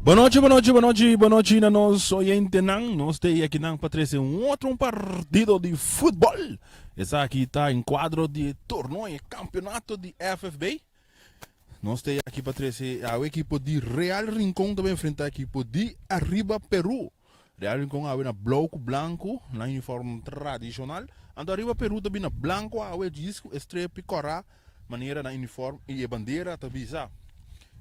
Bonochi, bonochi, bonochi, bonochi na nos oyentenan. Nos ta aki nan pa trece un otro un partido di futbol. Esaki ta en cuadro di e torneo, e campeonato di FFB. Nos ta aki pa trece awe equipo di Real Rincon ta enfrenta equipo di Arriba Peru. Real Rincon awe na blauw cu blanco, nan uniform tradicional. Anto Arriba Peru ta bin na blanco awe djis cu e strepi cora manera nan uniform y e bandera ta bisa.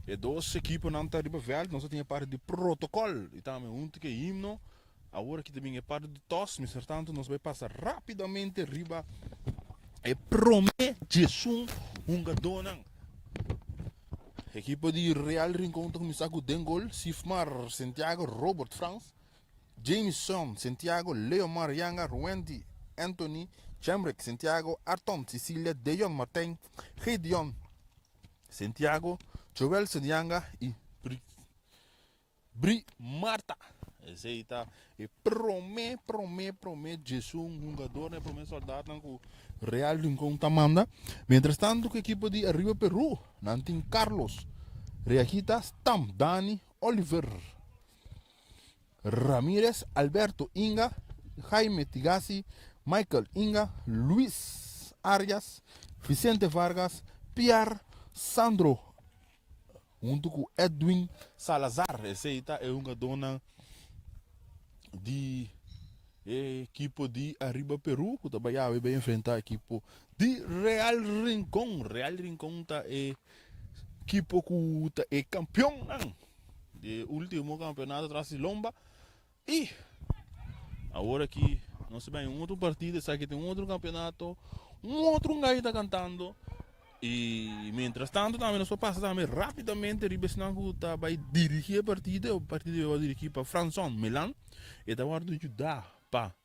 E dos equiponan ta riba veld, nos a tin e parti di protocol y tambe hunto cu e himno. Awor aki ta bin e parti di tos, mister tanto nos bay pasa rapidamente riba e prome djesun hungadornan. Ekipo di Real Rincon ta kuminsá ku den gol Sifmar Santiago, Robert Frans, Jameson Santiago, Leomar Yanga, Ruendy Anthony, Chemrick Santiago, Arton Cecilia, Deyon Martijn, Gideon Santiago, Joelson Yanga i Bri Marta. Esei ta e promé, promé, promé djesun hungadornan, e promé soldatnan ku Real Rincon ta manda. Mientras tanto ku ekipo di Arriba Peru, nan tin Carlos, Reagita, Stam, Dani, Oliver, Ramirez, Alberto Inga, Jaime Tigasi, Michael Inga, Luis Arias, Vicente Vargas, Pierre, Sandro Huntu ku Edwin Salazar, esei ta e hungadónan di e ekipo di Arriba Peru ku ta bai awe bai enfrentá ekipo di Real Rincon. Real Rincon ta e ekipo ku ta e kampionnan di e último kampeonato tras di lomba. I awor aki nos ta bai un otro partido, esaki ta un otro campeonato, un otro gai ta cantando. I mientras tanto tambe nos por pasa tambe rapidamente riba esnan ku ta bai dirigi e partido. E partido bai dirigi pa Franson Melan. E ta wòrdu yudá pa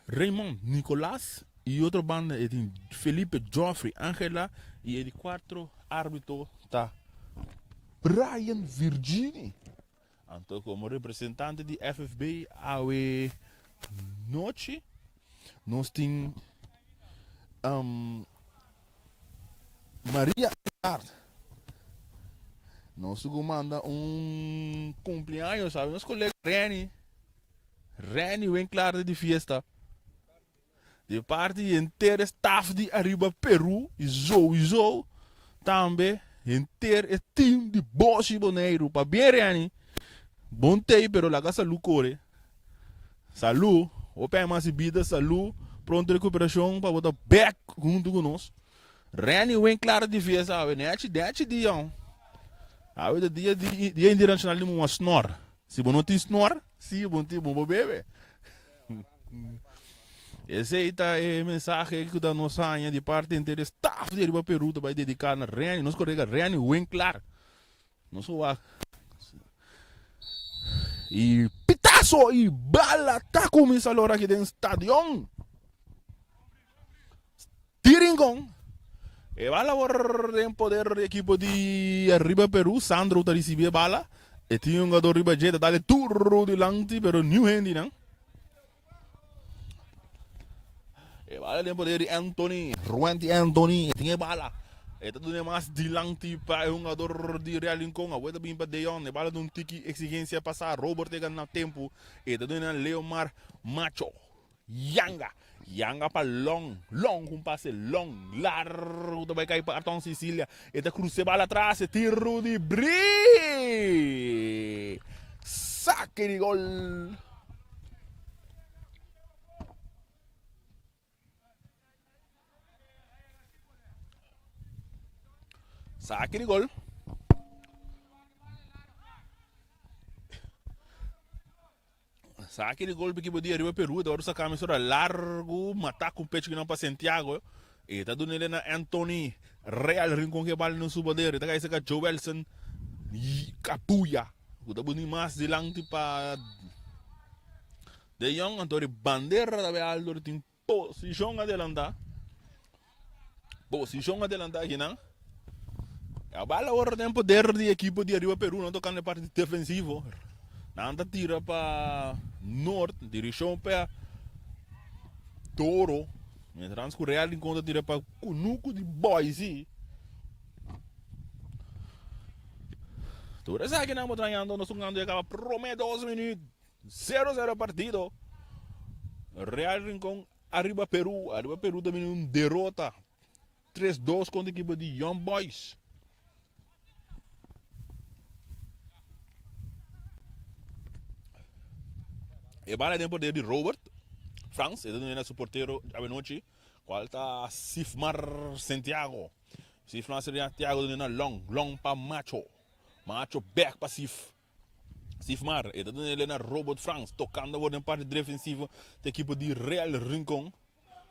Raymond Nicolas i otro banda e tin Felipe Geoffrey Angela i e di kuatro arbitro ta Brian Virgini. Anto komo representante di FFB awe nochi nos tin Maria Eckhart. Nos tugu manda un cumpleaños awe nos colega Renny. Renny Winklaar di fiesta. Di parti di henter e staf di Ariba Peru i souiso tambe henter e team di Boshi Boneiru. Pabien Renny, bon tei pero laga salu kore. Salu, hopi aña mas di bida, salu, pronto rekuperashon pa bo ta bek huntu ku nos. Renny Winklar di fiesta awe, nechi nechi dia hon. Awe ta dia di dia internashonal di muma snor. Si bo no tin snor, si bo no tin bo por bebe. Esei ta e mensahe ku ta nos haña di parti henter e staf di Ariba Peru ta bai dediká na Renny, nos kolega Renny Winklar. Nos a wak i pitaso i bala ta kuminsá lora aki den stadion di Rincon. E bala wor den poder di ekipo di Ariba Peru. Sandro ta risibí e bala. E tin un hungador riba dje ta dal e tur dilanti pero niun hendenan. E bala den poder di Anthony, Ruenti Anthony, e tin e bala. E ta duna mas dilanti pa e hungador di Real Rincon. Awor ta bin pa Deon. E bala dun tiki exigencia pasa. Robert e gana tempo. E ta duna Leomar Macho. Yanga. Yanga pa Long. Long ku un pase long, largu ta bai kai pa Arton Sicilia. E ta crusa e bala atras. E tiro di Bri. Sake di gol. Sake di gol. Sake di gol ki bo di ariba Peru, ta wòrdu saká mesora largu, matá ku pechu kinan pa Santiago. E ta dun'e na Anthony Real Rincon ke bal na su poder. E ta kai saka Joelson Capuya ku ta bini mas dilanti pa De Jong. Anto di bandera ta bai alto di tin Posishon adelantá. Posishon adelantá akinan. E bala ora den poder di ekipo di Ariba Peru, no tokando e parti defensivo. Nan ta tira pa nort, direkshon pa Toro. Mientras ku Real Rincon ta tira pa Kunuku di Boise. Tur esakinan bo trañando nos hungando ya kaba prome dos minuut. Zero zero partido. Real Rincon ariba Peru. Ariba Peru ta bini un derota. 3-2 kontra ekipo di Young Boys. E bala den poder di Robert Frans, e ta duna su portero avenochi, cual ta Sifmar Santiago. Sifmar Santiago ta duna long, long pa Macho. Macho back pa Sif. Sifmar, e ta duna na Robert Frans, tocando awor den parti defensivo di ekipo di Real Rincon.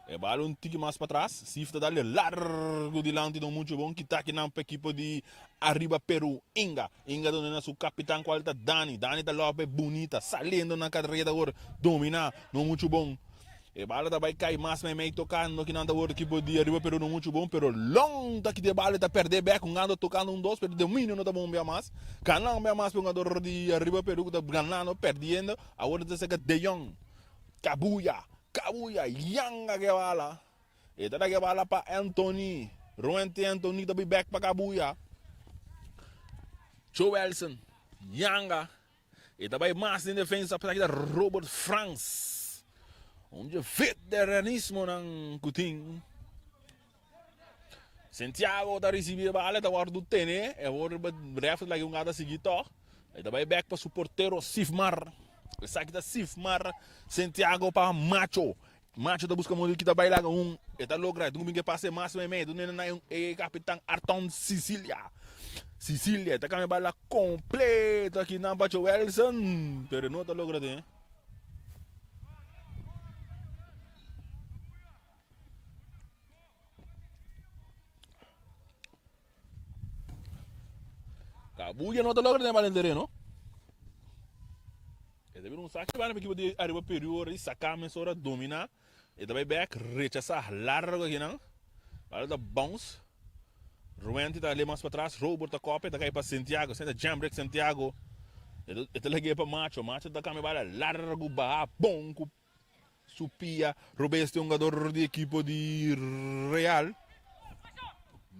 E bala un tiki mas patras, Sif ta dale largo dilanti no mucho bon, kita kinan pa ekipo di Arriba Peru, Inga. Inga ta duna na su kapitan kual ta Dani. Dani ta lope bunita, saliendo na kareda awor, domina, no mucho bon. E bala ta bai kai mas meimei tokando kinan ta awor ekipo di Arriba Peru no mucho bon, pero Long ta kita e bala ta perde bek hungando tokando un dos, pero dominio no ta bon bia mas. Ganan bia mas pa e hungador di Arriba Peru ku ta ganando, perdiendo, awor ta seka De Jong. Kabuya. Kabuya yanga ke bala. E ta da ke bala pa Anthony. Ruente Anthony ta bi back pa Kabuya. Joelson yanga. E ta bai mas den defensa pa kita Robert Frans. Un dje veteranismo nan ku tin. Santiago ta ricibi e bala, e ta wordo tene, e awor ref ta laga un gata sigui toch. E ta bai bek pa su portero Sifmar. Esaki ta Sifmar Santiago pa Macho. Macho ta busca modo di kita bai laga un. E ta logra, e ta cuminsa pase mas mei mei. Dunde na e capitan Arton Sicilia. Sicilia, e ta cambia bala completo aki nan pa Joelson, pero no ta logra den. Kabuya no ta logra den bala den tereno. E ta bira un saki bala ekipo di Ariba Peru ora di saka mesora domina. E ta bai bek rechasa largo akinan. Bala ta bounce. Ruenti ta ale mas patras. Robert ta kope ta kai pa Santiago. Senta Jambrick Santiago. E ta lag'e pa Macho. Macho ta kambia bala largo baha bon ku Su pia robes di hungador di ekipo di Real.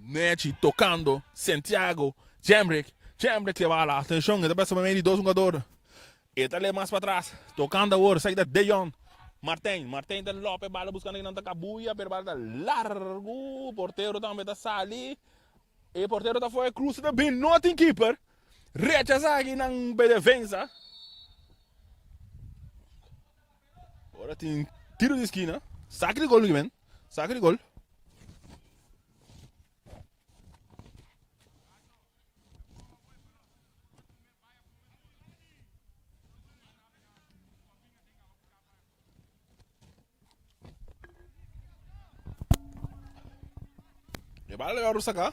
Nechi tocando Santiago. Jemrick. Jemrick e bala. Atencion, e ta pasa meimei di dos hungador. E ta le mas patras. Tocando awor. Esaki ta Deyon. Martijn. Martijn ta lope bala buscando kinan ta Cabuya. Pero bala ta largo. Portero tambe ta sali. E portero ta foe cruza ta bin. No tin keeper. Rechasa akinan pe defensa. Ora tin tiro di skina. Saki di gol men. Saki di gol. E bala lo saka.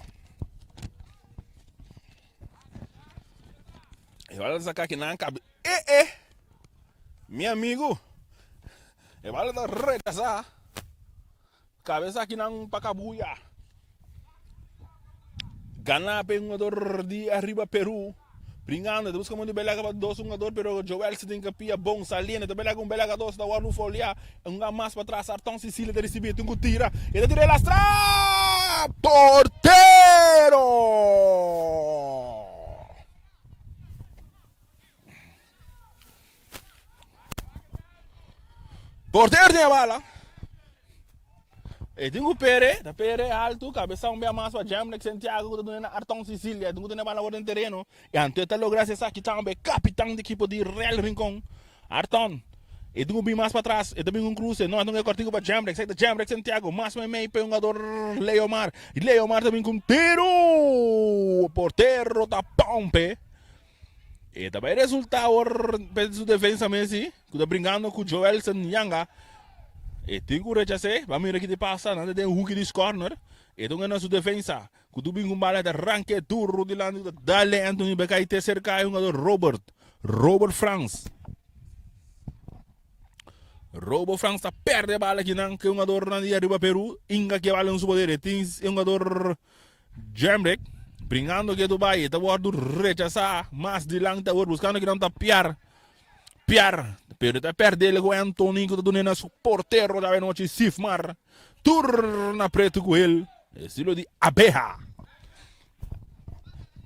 E bala saka ki nan kabe. Eh eh. Mi amigo. E bala ta rechasa. Cabeza ki nan pa kabuya. Gana pe hungador di arriba Peru. Bringando, ta busca mundo belaga pa dos hungador, pero Joel se tin que pia bon saliendo, ta belaga un belaga dos, ta wardu folia, un ga mas pa tras, Arton Sicilia ta ricibi, tin cu tira, e ta tira lastra! Portero! Portero tin e bala. E tin ku Pere, ta Pere altu, kabesa un bia mas pa Jamrick Santiago ku ta duna na Arton Sicilia. E tin ku tene bala awor den tereno. E anto e ta logra hasi esaki tambe, kapitan di ekipo di Real Rincon, Arton. E tin ku bin mas patras, e ta bin ku un kruse. No, e tin ku e kòrtiku pa Jamrick. Esaki ta Jamrick Santiago, mas meimei pa e hungador Leomar. Leomar ta bin ku un tiru! Portero ta pompe. E ta bai resulta awor pe su defensa Messi ku ta bringando ku Joelson Yanga. E tin ku rechas'é. Ban mira ki ta pasa. Nan ta den huki di corner. E ta na su defensa. Ku tu bin ku bala ta ranke duro dilanti ku ta dale Anthony Bekai te serka e hungador Robert. Robert Frans. Robert Frans ta perde bala kinan ku e hungador nan di ariba Peru. Inga ke bala en su poder. E tin e hungador Jemrick bringando ke Dubai e ta wordu rechasá mas dilanti awor buskando kinan ta piar piar pero e ta perdele ku Anthony ku ta dune na su portero djawe nochi Sifmar tur na pretu ku el estilo di abeha.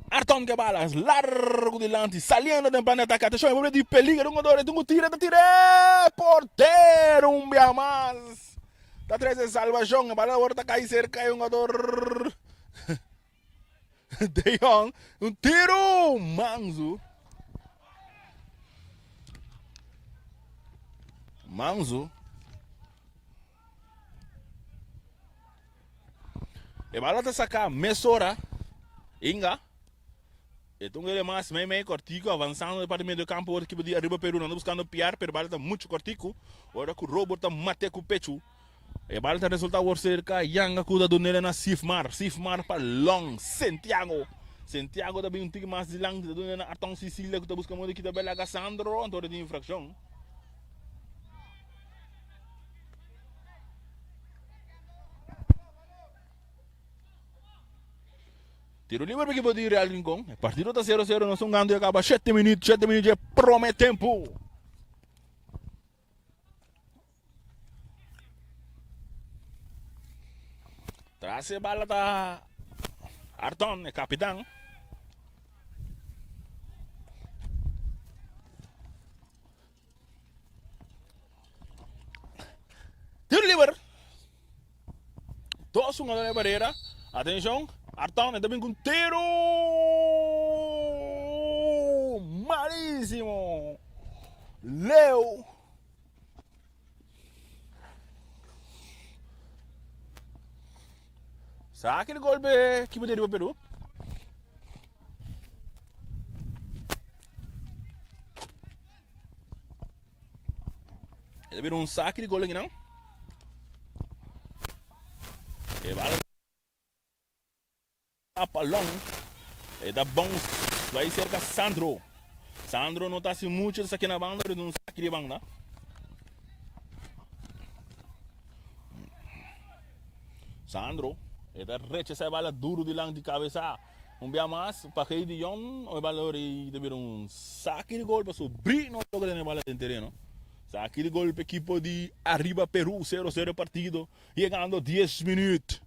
Arton ke bala largo dilanti, saliendo den plan di atake. Atenshon, e momento di peligro, un jugador e tin ku tira, ta tira, portero un bia mas ta trese salvashon. E bala awor ta kai serka e jugador De Jong, un tiro mansu. Mansu. E bala ta saca mesora. Inga. E ta un ele mas mei mei cortico avanzando de parte medio campo ora equipo di Arriba Peru nan ta buscando piar pero bala ta mucho cortico ora cu Robert ta mate cu pecho e bala ta resulta awor cerca Yanga cu ta dunele na Sifmar Sifmar pa Long Santiago Santiago ta bin un tiki mas dilanti ta dunele na Arton Sicilia cu ta busca modo di kita bela Casandro anto ora di infraccion. Tiro libre pa equipo di Real Rincon. E partido ta 0-0, nos hungando ya caba 7 minuut, 7 minuut dje prome tempo. Tras e bala ta Arton, e capitan. Tiro liber. Dos jugador de barrera. Atención. Arton está bien con tiro. Malísimo. Leo. Saque de golpe equipo de Perú. E ta bira un saki di gol aki nan. E bala ta long. E ta bounce bai cerca Sandro. Sandro no ta hasi mucho ta saki na banda, pero un saki di banda. Sandro, e ta rechasa e bala duro dilanti cabeza. Un bia mas pa Heidi Jong e bala ora i ta bira un saki di gol pasobra Bri no logra tene bala den tereno. Saki di gol pa ekipo di Arriba Peru, sero sero e partido yegando dies minuut.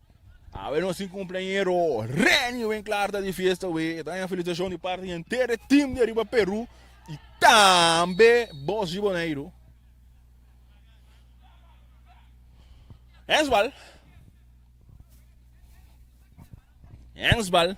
Awe nos tin cumpleañero Renny Winklaar ta di fiesta awe. E ta haña felicitacion di parti di henter e team di Arriba Peru y tambe Bos di Boneiru. Hensbal. Hensbal.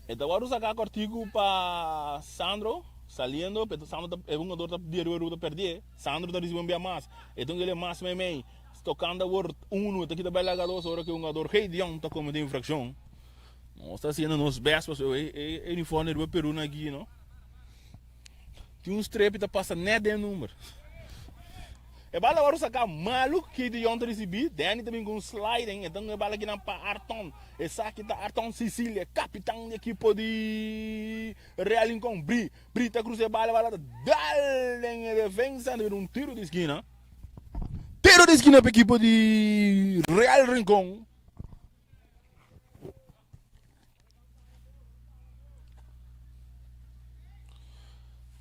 E ta wòrdu saká kòrtiku pa Sandro saliendo, pero Sandro ta e hungador ta di Aruba ta pèrdè. Sandro ta risibí un bia mas. E ta un kele mas meimei. Tokando awor unu, e ta kita bai laga dos ora ku e hungador Gedeon ta kometé infrakshon. Nos ta hasiendo nos bèst pasobra e uniforme di Aruba Peru na aki no. Tin un strepi ta pasa net den e number. E bala wòrdu saká malu, Keith de Jong ta risibí, Danny ta bin ku un sliding, enton e bala kinan pa Arton. Esaki ta Arton Sicilia, kapitan di ekipo di Real Rincon. Bri, Bri ta krusa e bala, e bala ta dal den e defensa, ta bira un tiro di skina. Tiro di skina pa ekipo di Real Rincon.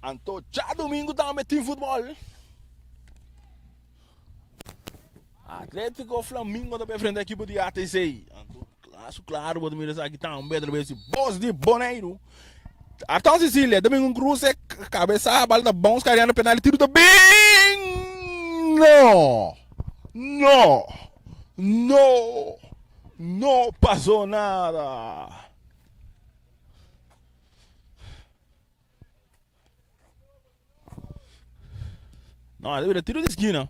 Anto djadumingu tambe tin futbol. Atletico Flamingo ta enfrenta ekipo di ATC. Anto klasu klaru bo ta mira esaki tambe atraves di Bos di Boneiru. Arton Cecilia ta bin un cruce cabeza bal ta bounce cariando penal tiro ta bin. No! No! No! No pasó nada. No, a bira tiro di skina.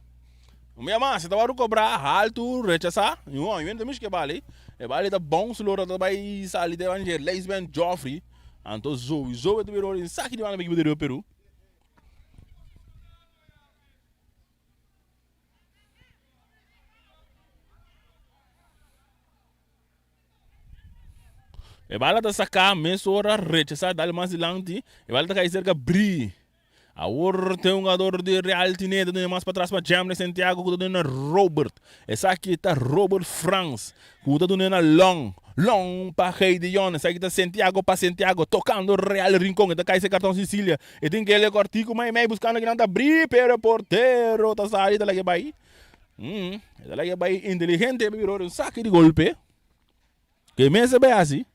Un bia mas, e tabata cobra haltu, rechasa. Y un hombre ta mishi ke bali. E bali ta bounce lora ta bai sali te ban dje Leisben Joffrey. Anto sowieso e ta bira ora in saki di banda pa ekipo di Rio Peru. E bala ta saká mesora rechasá dal mas dilanti. E bala ta kai serka Bri. Awor tin un jugador di Real Tineda duna mas patras pa Jamley Santiago ku ta duna na Robert. Esaki ta Robert Frans ku ta duna na Long. Long pa Gedeon. Esaki ta Santiago pa Santiago tokando Real Rincon. E ta kai serka Arton Sicilia. E tin kele kòrtiku mei mei buskando kinan ta Bri pero e portero ta sali ta lag'e bai. Mm, e ta laga bai inteligente, pero un saki di golpe. Ke mester bai hasi?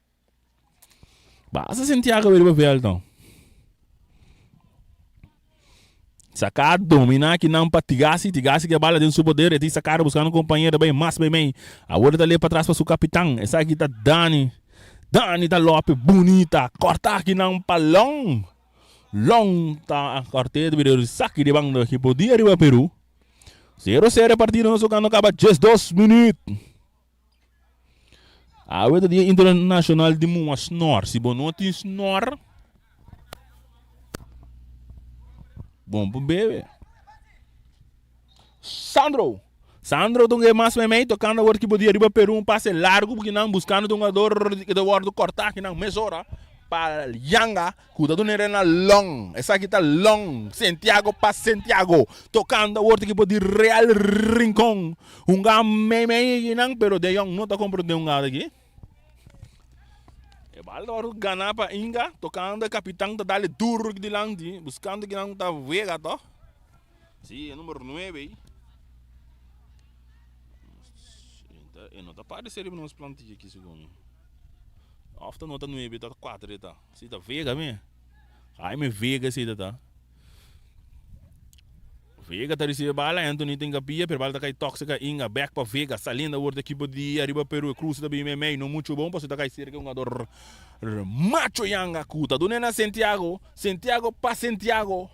Basta Santiago riba veld no. Saká dominá kinan pa Tigasi. Tigasi ke bala den su poder. E tin Sakar buskando kompañero bai mas bai mei. Awor e ta lei patras pa su kapitan. Esaki ta Dani. Dani ta lope bunita. Kòrta kinan pa Long. Long ta kòrt'e ta bira saki di banda ki podia riba Peru. Sero sero e partido nos tokando kaba 12 minüt. Awe ta dia internacional di mua snor. Si bo no tin snor, bon por bebe. Sandro. Sandro ta un mas meimei tocando awor ki bo dia riba Peru un pase largo porque nan buscando un jugador ki ta wordo corta aki nan mesora pa Yanga Ku ta duna rena long. Esaki ta long. Santiago pa Santiago. Tokando awor ta ekipo di Real Rincon. Hunga mei mei akinan pero De Jong no ta komprende hungada aki. E bal ta wòrdu gana pa Inga. Tokando e kapitan ta dale duro aki dilanti. Buskando kinan ta wega tòg. Si e numero nuebe ei. E no ta parese riba nos plantilla aki segun mi. Òf ta no ta nuebe ta kuater e ta. Si ta Vega mi. Jaime Vega si ta ta. Vega ta recibe bala, Anthony tin capilla, pero bala ta cay toxica Inga, back pa Vega, saliendo awor di equipo di Arriba Peru, e cruce ta bin meimei, no mucho bon, pasobra ta cay cerca e hungador Macho Yanga cu ta duna na Santiago, Santiago pa Santiago,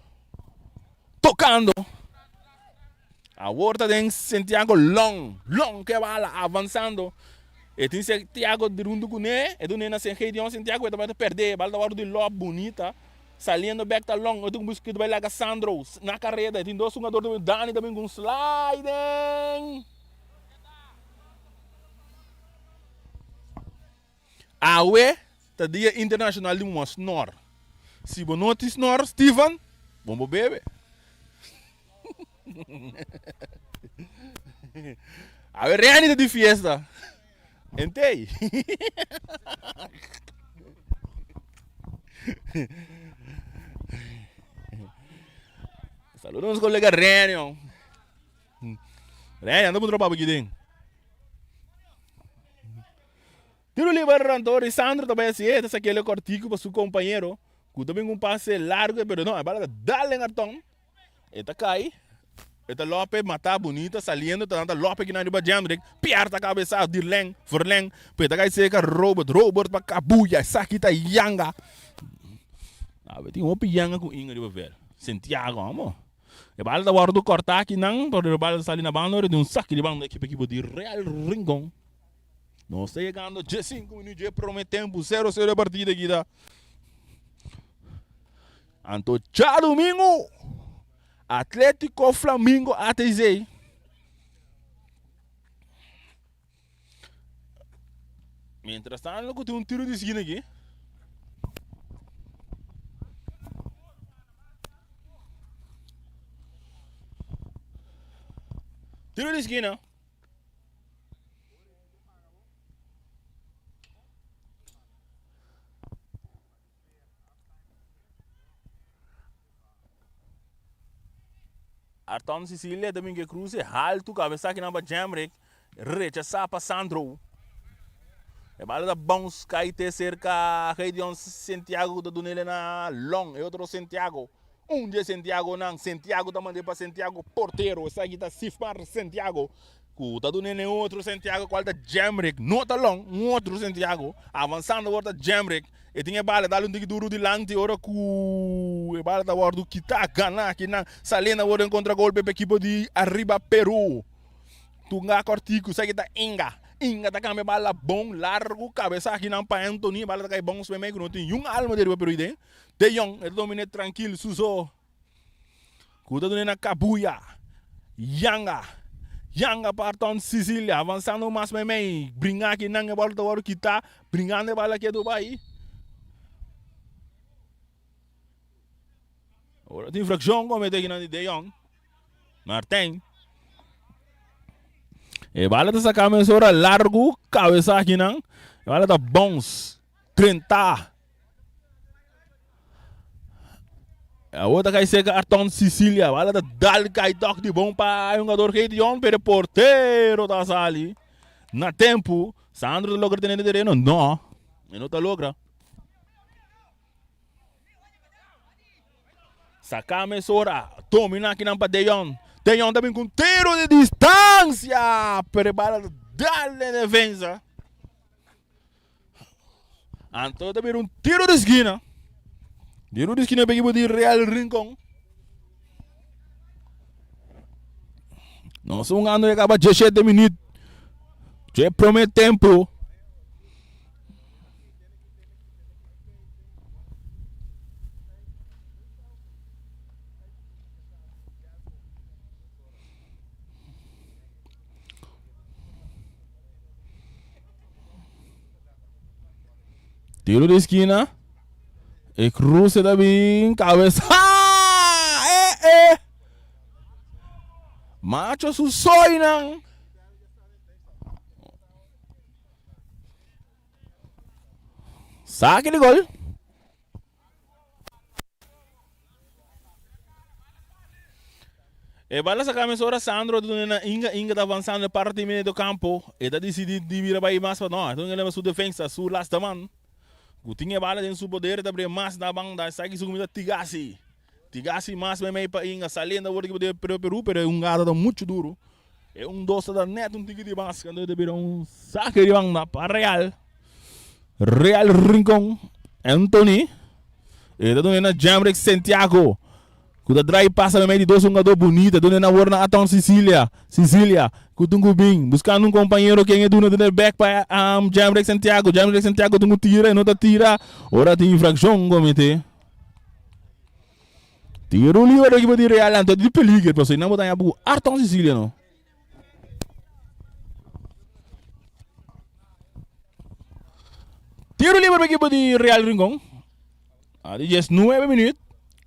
tocando. Awor ta den Santiago long, long ke bala avansando. E tin Santiago di rundu kuné, e dun'é na Gideon Santiago e ta bai ta pèrdè, bala ta wòrdu di lòp bunita, saliendo bèk ta long, e tin ku ta bai laga Sandro na kareda, e tin dos hungador ta bin, Dani ta bin ku un sliding. Awe ta dia internashonal di muma snor. Si bo no tin snor, Steven, bon bo bebe. Awe Renny ta di fiesta. Entei. Saludos nos colega Renny. Renny, anda puntra papi kiden. Tiro liber anto Lisandro ta bai hasi e ta saquele cortico pa su compañero cu ta bin cu un pase largo pero no e bala ta dal den carton e ta cay e ta lope mata bunita saliendo ta ta lope kinan riba Jendrik pierta cabeza Dirlen Verlen pero e ta cay cerca Robert Robert pa cabuya esaki ta yanga awe tin hopi yanga cu inga riba veld Santiago amo. E bala ta wòrdu kòrtá akinan, pero e bala ta sali na banda ora di un saki di banda ekipo ekipo di Real Rincon. Nos ta yegando djesinku minüt dje promé tempu, sero sero e partida aki ta. Anto djadumingu Atletico Flamingo ATC. Mientras tanto ku tin un tiro di skina aki. Tiro di skina. Arton Cecilia Domingue Cruz e haltu kabesa kinan pa Jemrick rechasá pa Sandro. E bala ta bounce kai te serka Gideon Santiago ku ta dun'el na Long e otro Santiago. Un dje Santiagonan Santiago ta mand'é pa Santiago portero esaki ta Sifmar Santiago. Ku ta duna e otro Santiago kual ta Jemrick, no ta Long, un otro Santiago, avansando awor ta Jemrick, e tin e bala, dal un tiki duru dilanti ora ku e bala ta wòrdu kitá, ganá kinan, saliendo awor den kontragolpe pa ekipo di Arriba Peru. Tunga kòrtiku, esaki ta Inga, Inga ta kambia bala bon, largu, kabesa kinan pa Anthony, e bala ta kai bon su meimei ku no tin niun alma di Arriba Peru aden. De Jong, e ta dominé trankil, su so. Ku ta duna na Kabuya, Yanga, Yanga pa Arton Sicilia, avansando mas meimei, bringa aki nan e bòl ta wòrdu kitá, bringando e bala ketu bai. Ora tin frakshon komete akinan di De Jong, Martijn. E bala ta saka mesora largu, kabesa akinan, e bala ta bounce, drenta. Awor ta kai serka Arton Sicilia. Bala ta dal kai tok di bon pa e hungador Gedeon, pero e portero ta sali na tempu. Sandro ta logra tene den tereno? No, e no ta logra. Saka mesora, domina akinan pa Deon. Deon ta bin ku un tiro di distansia, pero e bala ta dal den defensa. Anto ta bira un tiro di skina. Tiro di skina pa ekipo di Real Rincon. Nos hungando ya kaba 17 minuut. Dje prome tempo. Tiro di esquina. E cruce ta bin cabeza. Eh, eh. Macho su soinan. Saque di gol. E bala saca mesora Sandro ta duna na Inga, Inga ta avanzando e parti medio campo, e ta dicidi di bira bay mas pa no, e ta duna su defensa, su laste man, cu tin e bala den su poder e ta bria mas na banda, esaki su cuminsa Tigasi, Tigasi mas meimei pa Inga, saliendo awor di Peru, Peru, pero e hungada ta mucho duro, e un dos ta da net un tiki di mas, cando e ta bira un saque di banda pa Real. Real Rincon, Anthony. E ta duna na Jamrick Santiago. Ku ta drai pasa meimei di dos hungadó bunita. Duna na wor na Aton Sicilia. Sicilia. Ku tin ku bin. Buskando un kompañero ken e duna duna bek pa um, Jamrick Santiago. Jamrick Santiago tin ku tira e no ta tira. Ora tin infrakshon komete. Tiro libre ekipo di Real anto di peliger pasobra nan bo ta haña bu Arton Sicilia no. Tiro libre pa equipo di Real Rincon. A di 19 minuut.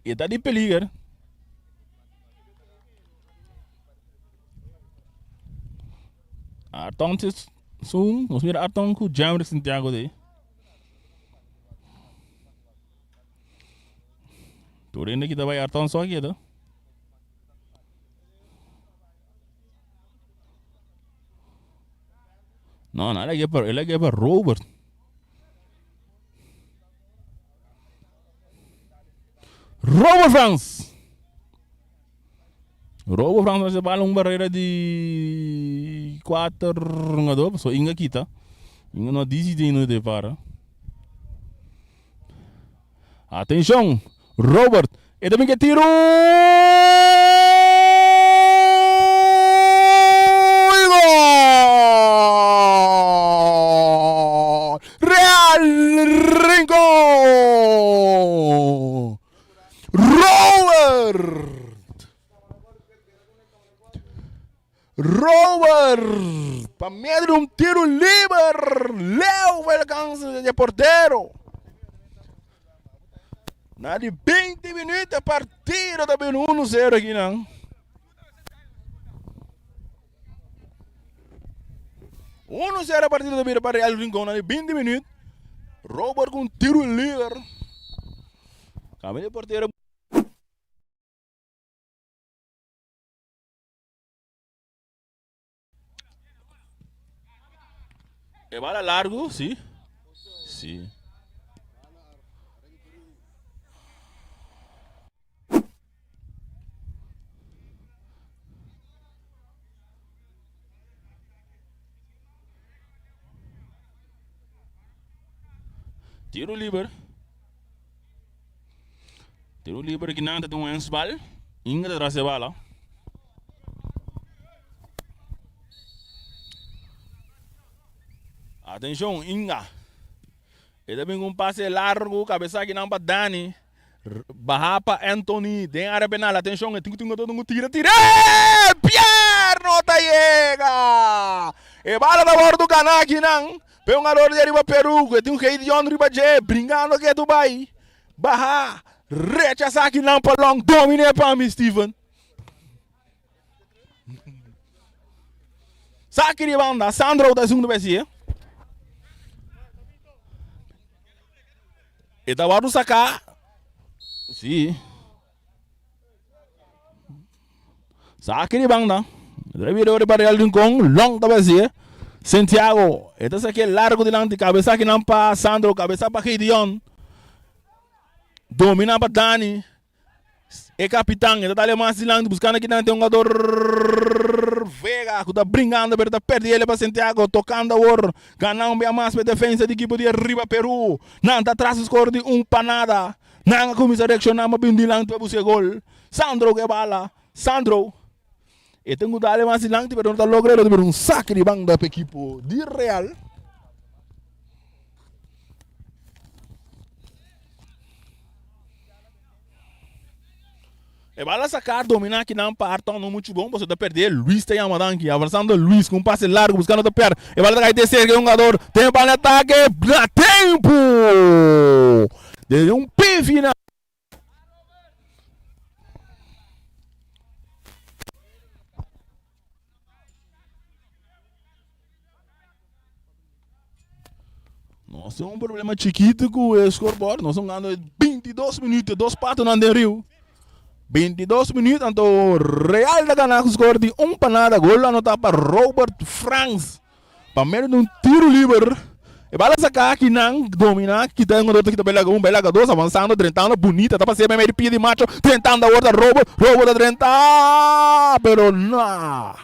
E ta di peliger. Arton sun, nos mira Arton ku Jamrick Santiago de. Tur hende kita bai Arton so aki ta. No, no, el a el a pa Robert. Robert Frans. Robert Frans hace bala un barrera di 4 jugador, so Inga kita. Inga no dici de no de para. Atenshon! Robert, e ta bin ke tiro! Y gol! Real Rincon! Robert! Robert! Pa medio di un tiro liber, leu pa e alcanse di e portero. Na di 20 minuut e partido ta bin 1-0 aki nan. 1-0 partido ta bira pa Real Rincon na di 20 minuut. Robert ku un tiro liber. Cambia di portero. E bala largo, si. Si. Tiro liber. Tiro liber aki nan ta tin un hensbal. Inga ta tras e bala. Atenshon Inga. E ta bin ku un pase largu kabesa aki nan pa Dani. Baha pa Anthony den area penal. Atenshon e tin ku tin ku tira tira. Pierre no ta yega. E bala ta wordu gana aki nan. Pe un jugador di ariba Peru ku e tin un Gideon riba dje bringando ketu bai. Baha rechasa aki nan pa long domine pa mi Steven. Saki di banda Sandro ta esun ta besi. E ta wòrdu saká. Si. Saki di banda. Rebiro riba Real Rincon. Long ta besi. Santiago. E ta saki largo dilanti. Cabeza kinan pa Sandro. Cabeza pa Gideon. Domina pa Dani. E capitan. E ta dale mas dilanti. Buscando kinan tin jugador Vega. Ku ta bringando pero ta perdi ele pa Santiago. Tocando awor. Gana un bia mas pa e defensa di equipo di Arriba Peru. Nan ta tras score di un pa nada. Nan a cuminsa reacciona ma bin dilanti pa busca e gol. Sandro ku e bala. Sandro. E tin ku dale mas dilanti pero no ta logra e lo ta bira un saki di banda pa ekipo di Real. E bala saca domina aki nan pa Arton no mucho bon pasobra ta perde Luis ta yama danki avanzando Luis cu un pase largo buscando ta per e bala ta cay te cerca e hungador ten bala atake na tempo desde un pie final. Nos tin un problema chikitu ku e scoreboard. Nos ta gando 22 minuut, dos patonan den riu. 22 minuut, anto Real ta gana ku score di un pa nada. Gol anotá pa Robert Frans. Pa medio di un tiro liber. E bala saka aki nan domina kita un otro kita belaga un belaga dos avansando drentando bunita ta pasea medio pia di macho drentando awor ta Robert Robert ta drenta pero na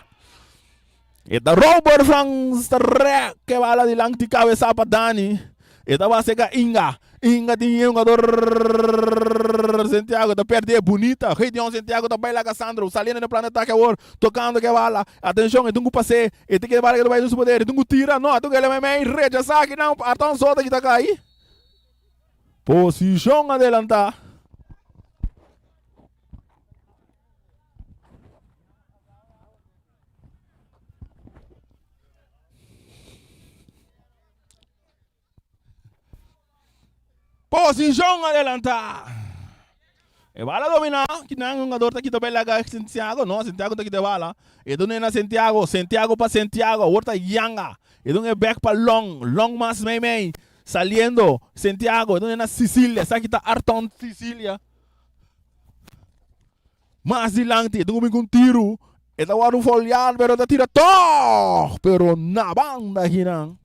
E ta Robert Frans ta rek e bala dilanti kabesa pa Dani. E ta base ka Inga. Inga tin e hungador Santiago ta perde e bunita. Gideon Santiago ta bai laga Sandro saliendo den plan de atake awor tocando ke bala. Atencion e tin ku pase. E tin ke bala ke ta bai den su poder. E tin ku tira. No, e tin ku ele meimei rechasa akinan. Arton Soto ki ta kai. Posicion adelanta. Posicion adelantá. E bala dominá. Kinan hungador ta kita bay laga Santiago. No, Santiago ta kita e bala. E duna na Santiago. Santiago pa Santiago. Awor ta Yanga. E duna e back pa Long. Long mas mei mei. Saliendo. Santiago. E duna na Sicilia. Esaki ta Arton Sicilia. Mas dilanti e ta kuminsa un tiru, e ta wòrdu foliá pero e ta tira tòg, pero na banda akinan.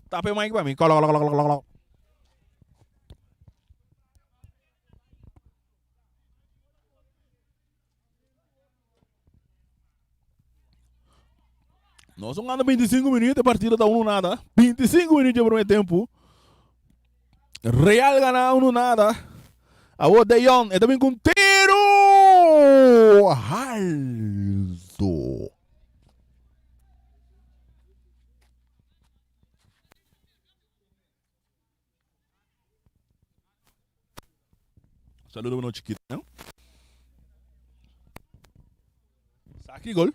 Tapa e mic pa mi. Kolo-kolo-kolo-kolo-kolo. Nos a gana 25 minuut, e partido ta 1 nada. 25 minuut dje primer tempo. Real gana 1 nada. Awor De Jong, e ta bin ku un tiro alto. Saludo pa nos chiquito. Saki gol.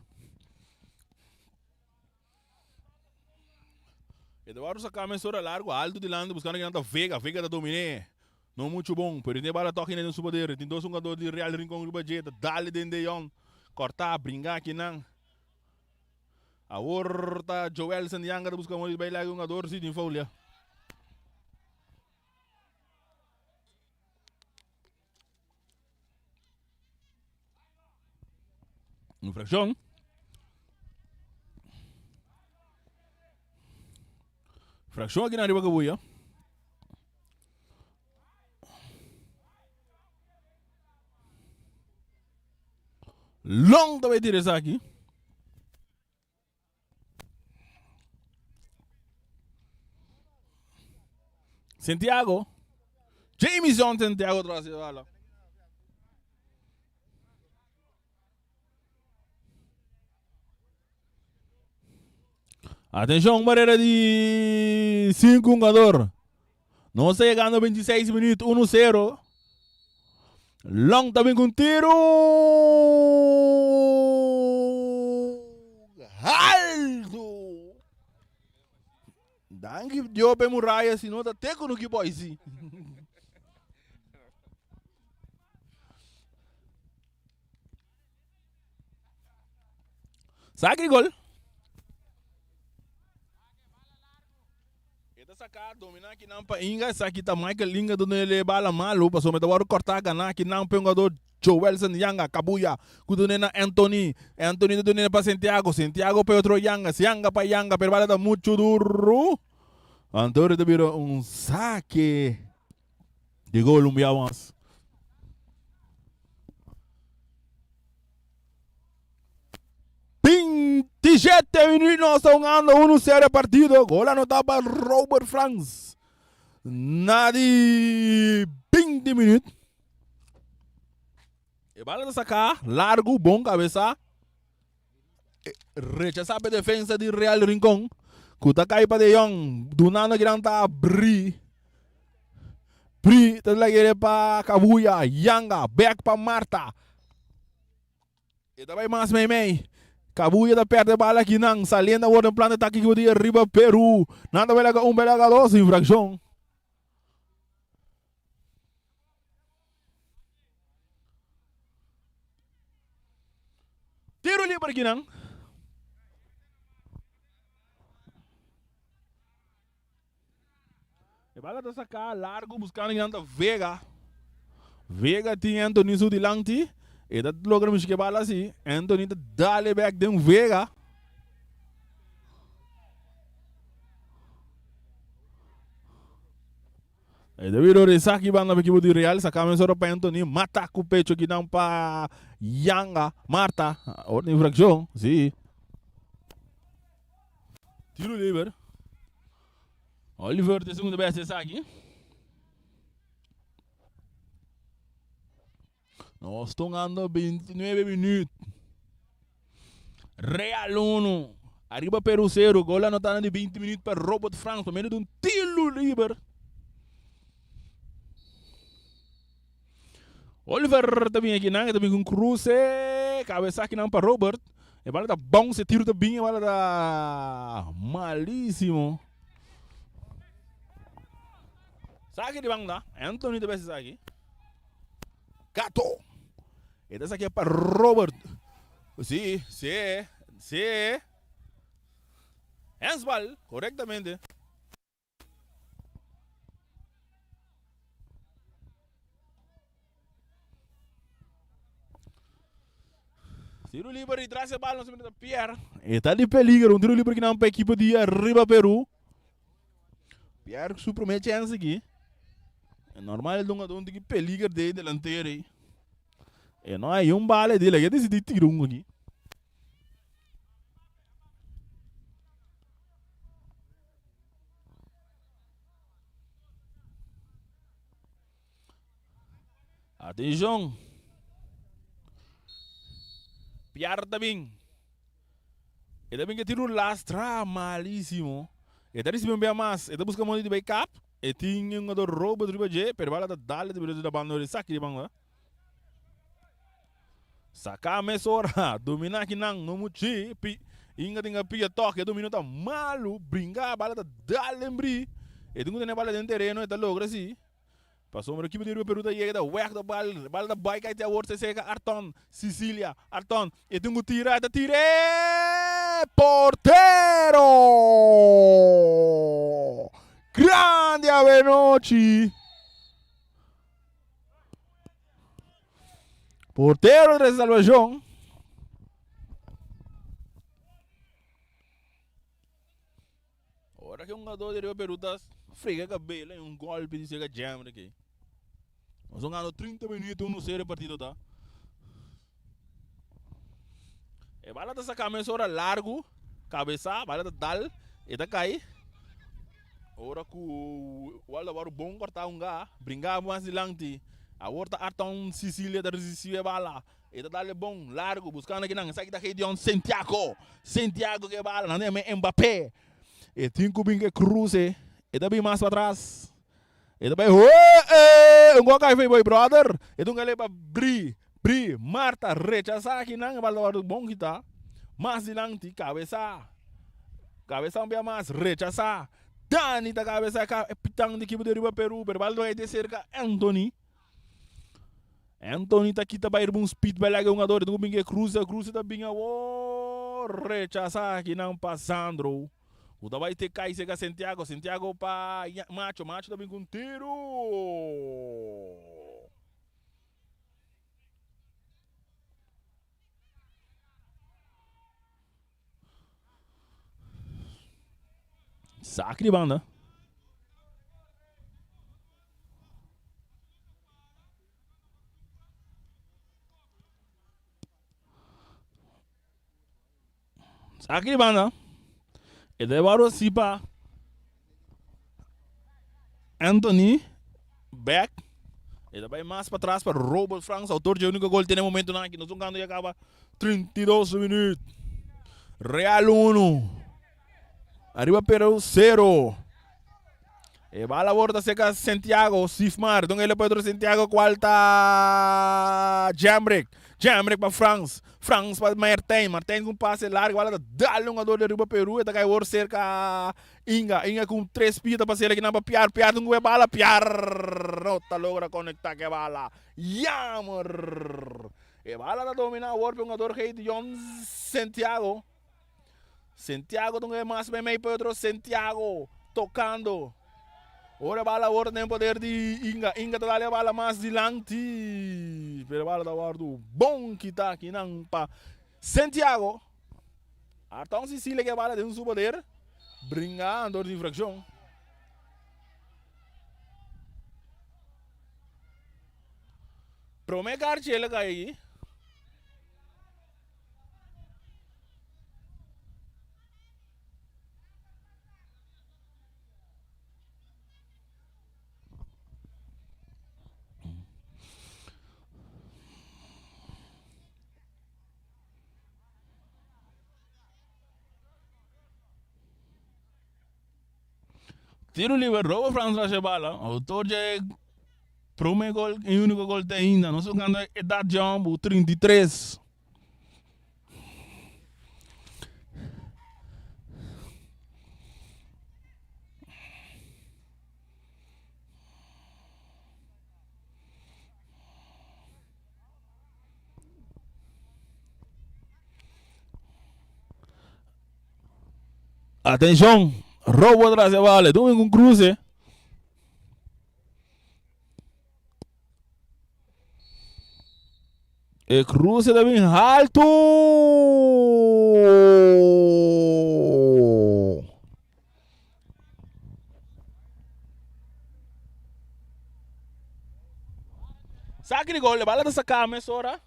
Eduardo saca mesora largo, alto dilante, buscando quien anda Vega. Vega ta dominé. No mucho bon, pero tiene bala toque en su poder. Tin dos jugador di Real Rincón riba dje, ta dale den De Jong. Corta, bringa kinan. Awor ta Joel Sandianga ta busca modo di baila jugador, sí, tin foul ya. Infracción. Fracción aquí arriba Cabuya. Long ta bay tira esaki. Santiago. Jamison Santiago tras de bala. Atención, barrera di 5 jugador. Nos ta yegando 26 minuut, 1-0. Long ta bin ku un tiru. Alto. Danki Dios pe muraya, si no ta te ku nuki boy si. Saki gol. E ta saca domina kinan pa Inga. Esaki ta Michael Inga duna ele bala malo. Pasobra ta wòrdu kòrtá ganá kinan pa e hungador. Joelson Yanga, Kabuya ku dun'é na Anthony, Anthony ta dun'é pa Santiago, Santiago pa e otro Yanga, Yanga pa Yanga, pero bala ta muchu duru. Anto ta bira un sake di gol un bia mas. 27 minuut nos ta hungando 1-0 e partido. Gol anotá pa Robert Frans. Na di 20 minuut. E bala ta saká largu, bon kabesa. Rechasá pa e defensa di Real Rincon. Ku ta kai pa De Jong. Dunando kinan ta Bri. Bri ta lag'e pa Kabuya. Yanga bek pa Marta. E ta bai mas meimei. Kabuya ta perde bala kinan. Saliendo awor den plan di atake ekipo di Riba Peru. Nan ta bai laga un bai laga dos. Infrakshon. Tiro liber kinan. E bala ta saká largu buskando kinan ta Vega. Vega tin Anthony su dilanti. E ta logra mishi ke bala si. Anthony ta dale bek den Vega. E ta bira resaki banda pa ekipo di Real. Saka mesora pa Anthony. Mata ku pecho kinan pa Yanga. Marta. Otro infrakshon. Si. Tiro liber. Oliver ta segunda bes esaki. Nos ta hungando 29 minuut. Real 1. Ariba Peru 0. Gol anotá na di 20 minuut pa Robert Frans pa medio di un tiro liber. Oliver ta bin akinan, e ta bin ku un kruse, kabesa akinan pa Robert. E bala ta bounce, e tiro ta bin, e bala ta malisimo. Saki di banda, Anthony ta besi saki. Gato. E ta saki pa Robert. Si, si, si. Handsbal, korektamente. Tiro liber y tras e bal nos mira Pierre. Está di peligro, un tiro liber que nan pa equipo di Arriba Peru. Pierre su primer chance aquí. É normal el dunga don tiki peligro de delantero aí. E no hay un bala dele, que decidi tiro un aquí. Atenshon. Piar ta bin. E ta bin ke tira un lastra malisimo. E ta risibi un bia mas. E ta buska modo di bai kap. E tin un jugador Robert riba dje, pero bala ta dale di bira banda ora e saki di banda. Saka mesora, domina kinan, no muchi, pi, inga tin a pia toke, e domino ta malu, bringa, bala ta dal den bri, e tin ku tene bala den tereno, e ta logra si. Pasobra ekipo di Riba Peru ta yega, ta wèk ta bal, bala ta bai kai te awor se seka Arton, Sicilia, Arton, e tin ku tira, e ta tira, e portero! Grandi awenochi! Portero de salvacion. Ora que un jugador de Riba Peru ta frega cabelo en un golpe di sega jam de que. Nos jugando 30 minutos, 1-0 el partido ta. E bala ta saca mesora largo, cabeza, bala ta dal, e ta cai. Ora ku Waldo Abaru bon kortá un ga, bringá mas dilanti. Awor ta Arton Cicilia ta risibi e bala. E ta dal e bon largu buskando kinan. Esaki ta Gideon Santiago. Santiago ku e bala. Nan ta yama e Mbappé. E tin ku bin ku e kruse. E ta bin mas patras. E ta bai hoee! Un gol kai fei boy brother. E ta un gale pa Bri. Bri, Marta rechasá kinan. E bala ta wòrdu bon kitá. Mas dilanti, kabesá. Kabesá un bia mas, rechasá. Dani ta kabesá kapitan di ekipo di Riba Peru, pero bal ta de serka Anthony. Anthony ta kita bai riba un speed bai laga e hungador, e tin ku bin ke cruza, cruza ta bin awor, rechasá kinan pa Sandro. Ku ta bai te kai serka Santiago, Santiago pa Macho, Macho ta bin ku un tiro. Saki di banda. Saki di banda. E ta wòrdu hasi pa Anthony Beck. E ta bai mas patras pa Robert Frans, autor dje úniko gol te na e momentunan aki. Nos un kando ya kaba 32 minuut. Real 1. Ariba Peru 0. E bala awor ta cerca Santiago, Sifmar. Don ele Pedro Santiago cual ta Jamrick. Jamrick pa Frans. Frans pa Martijn. Martijn con pase largo. Bala ta dal un jugador de Aruba Peru. E ta cai awor cerca Inga. Inga con tres pia ta pase aquí pa Piar. Piar ta un bala. Piar no ta logra conecta ke bala. Jammer. E bala ta domina awor pa un jugador heet John Santiago. Santiago ta un mas meimei Pedro Santiago tocando. Ora e bala awor den poder di Inga. Inga ta dal e bala mas dilanti. Pero e bala ta wordo bon kita akinan pa Santiago. Arton Sicilia ke bala den su poder. Bringa dor di infraccion. Prome karchi el a kai aki. Tiro liber, Robert Frans rasha e bala. Autor dje prome gol y unico gol te ainda. Nos jugando edad jong, 33. Atenshon, robo tras e bala, dun un cruce. E cruce ta bin haltu. Saki di gol, e bala ta saka mesora.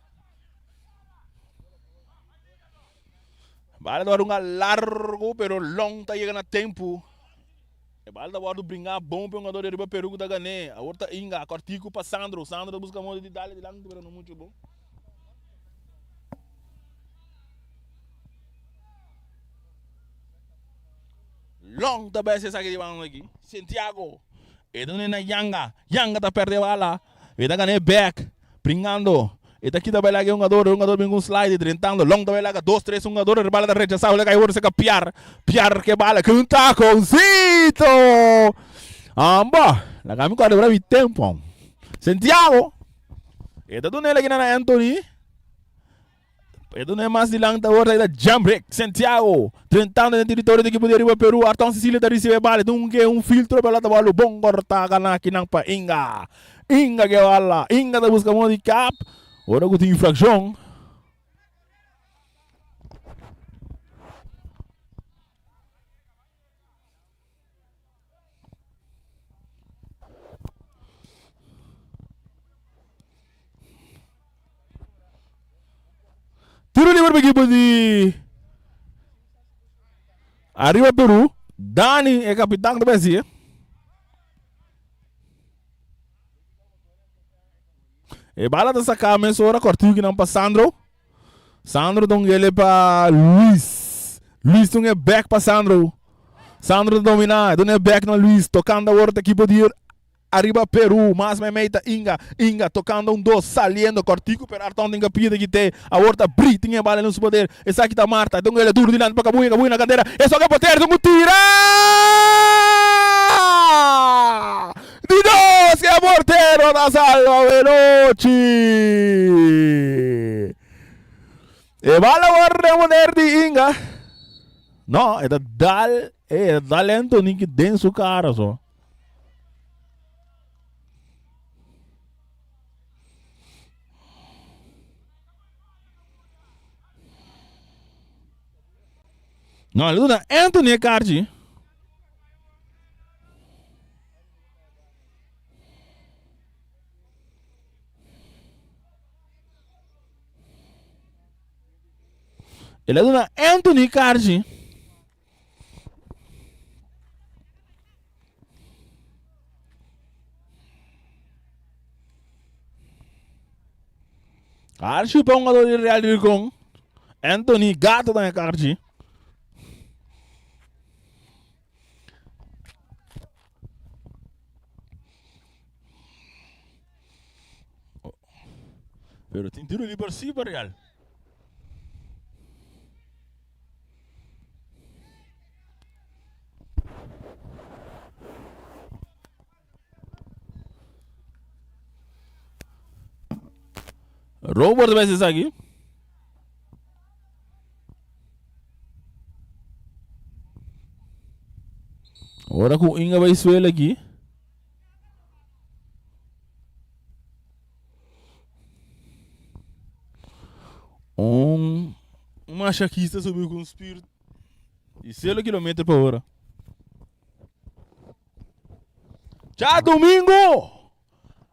Bala ta wòrdu hunga largu pero long ta yega na tempu. E bala ta wòrdu bringa bon pa e hungador di riba Peru ku ta gan'é. Awor ta Inga, kòrtiku pa Sandro. Sandro ta buska moda di dal dilanti pero no muchu bon. Long ta bai esaki di banda aki. Santiago. E ta duna na Yanga. Yanga ta perde bala. E ta gana e bek. Bringando. E ta kita bai laga e hungador. E hungador bin ku un slide drentando. Long ta bai laga dos, tres hungador. E bala ta rechasá. Ora kai wòrdu seka Piar. Piar ke bala ku un takoncito. Amba. Laga mi kòrda bra mi tempo. Santiago. E ta duna el aki na Anthony. E duna mas dilanti awor ta Jamrick Santiago drentando den teritorio di ekipo di Ariba Peru. Arton Cecilia ta risibi e bala. Dun ke un filtro pero ta balo bon korta gana akinan pa Inga. Inga ke bala. Inga ta buska modo di kap. Ora ku tin infrakshon. Tiro libre pa equipo di Arriba Peru. Dani, e capitán ta bai E bala ta saca mesora cortico nan pa Sandro. Sandro ta un gele pa Luis. Luis ta un e back pa Sandro. Sandro ta domina, e duna e back na Luis. Tocando awor ta equipo di Arriba Peru. Mas meimei ta Inga. Inga tocando un dos, saliendo cortico pero Arton tin capia di kite. Awor ta Bri tin e bala den su poder. Esaki ta Marta. E ta un gele duro dilanti pa Cabuya. Cabuya na cantera. Esaki e portero tin cu tira! Di dos e portero ta salva Veloci. E bala awor den poder di Inga. No, e ta dal, e ta dal Anthony ki den su cara so. No, le duna Anthony e kaartje. El a duna Anthony karchi. Karchi pa un jugador di Real Rincon. Anthony Gato dan e karchi. Pero tin tiro liber sí pa Real. Robert ves esaki. Ora ku Inga bai suela aki. Un mashakista subi ku un spir di selo kilometer pa ora. Djadumingu,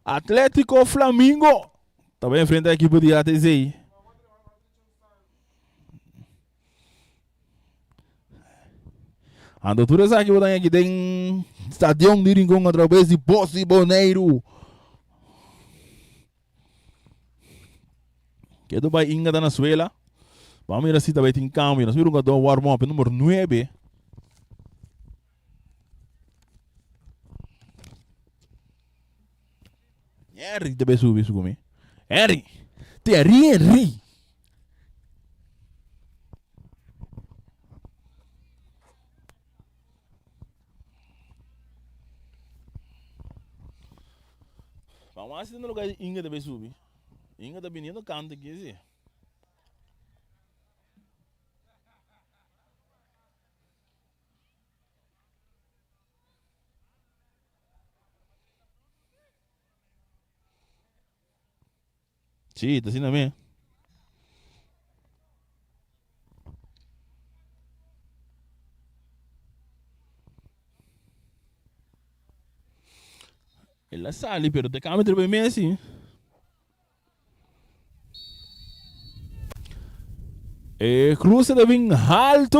Atletico Flamingo ta bai enfrenta ekipo di ATC. Anto tur esaki bo ta aki den stadion di Rincon atraves di Bos di Boneiru. Kedo bai Inga ta na suela. Vamos mira si ta bai tin cambio. Nos mira un jugador warm up, número 9. Henry ta bai subi su kumi. Henry! Thierry Henry! Vamos a hacer lugar Inga ta bai subi. Inga ta viniendo kanta aquí, sí. Sí, ta asina mes. El a sali, pero te cambia triba Messi. E cruce ta bin haltu.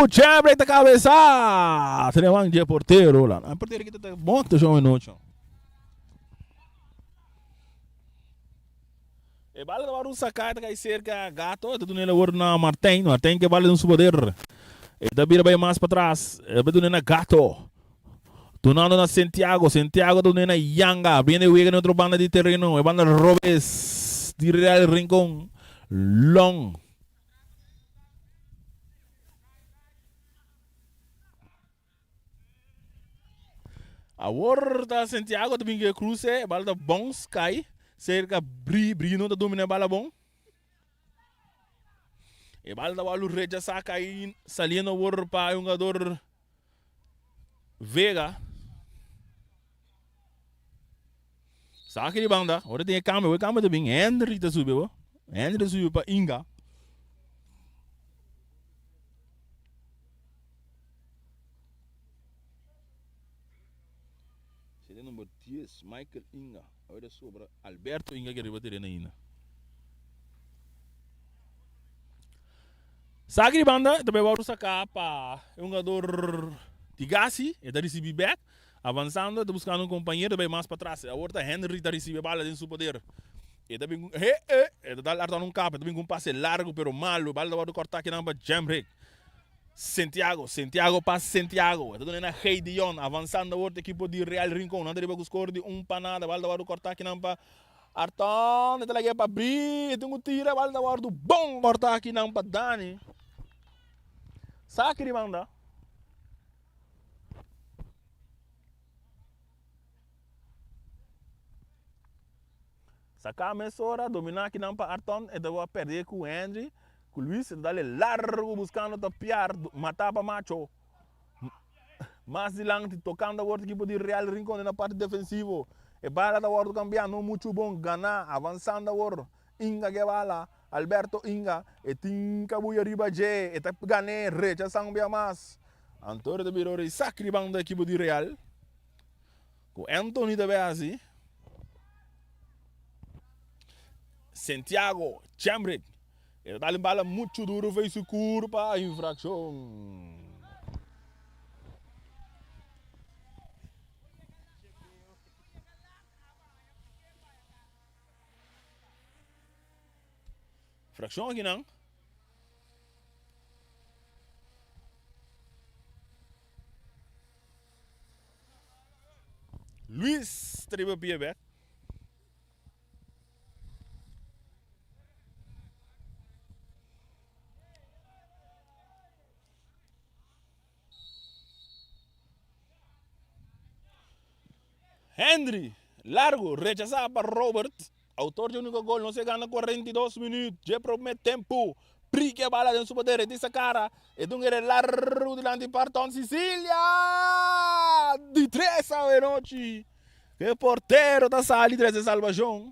Chembre ta cabeza. Treman dje portero. La e portero kita ta bon actuacion e noche. E bala ta wòrdu saká, ta kai serka Gato, e ta dun'el awor na Martijn, Martijn ke bala den su poder. E ta bira bai mas patras, e ta dun'el na Gato. Dunando na Santiago, Santiago ta dun'el na Yanga, abriendo e wega den otro banda di tereno, e banda robes di Real Rincon. Long. Awor ta Santiago ta bin ku e kruse, e bala ta bounce kai serka Bri, Bri no ta domina e bala bon. E bala ta wòrdu rechasá kai saliendo awor pa e hungador Vega. Saki di banda, ora tin e kambio, e kambio ta bin, Henry ta subi bo. Henry ta subi pa Inga. Serie number 10, Michael Inga. Ahora sobra Alberto Inga que riba terreno ainda. Saki di banda, tambe wou saca pa e hungador Tigasi, e ta ricibi back, avanzando, ta buscando un compañero, ta bay mas patras. Awor ta Henry ta ricibi e bala den su poder. E ta bin he e, e ta dal Arton un kap, e ta bin cu un pase largo pero malo, e bala ta wordo corta akinan pa Jemrick. Santiago, Santiago pa Santiago. E ta duna na Geidion. Avansando awor ta ekipo di Real Rincon. Nan ta riba ku skor di un pa nada. Bal ta wòrdu kòrtá akinan pa Arton. E ta lag'é pa Bri. E tin ku tira. Bal ta wòrdu bon kòrtá akinan pa Dani. Saki di banda. Saká mesora, dominá akinan pa Arton, e ta wak pèrdè ku Henry, ku Luis, e ta dal e largu buskando ta piar, matá pa Macho. Mas dilanti, tokando awor ta ekipo di Real Rincon den na parti defensivo. E bala ta wòrdu kambiá, no muchu bon, ganá, avansando awor, Inga ke bala, Alberto Inga, e tin kabuya riba dje, e ta gan'é, rechasá un bia mas. Anto ta bira ora e sak riba ekipo di Real. Ku Anthony ta bay hasi. Santiago Chemrick. E ta dal un bala muchu duru fei su kurpa, infrakshon. Frakshon akinan. Luis ta riba pia bek. Henry, largo, rechasá pa Robert. Autor di úniko gol, nos e gana 42 minuut dje promé tempu. Prikia bala den su poder, e tin sa kara, e dun ere largu dilanti Parton Sicilia! Di tres awenochi, e portero ta sali trese salbashon.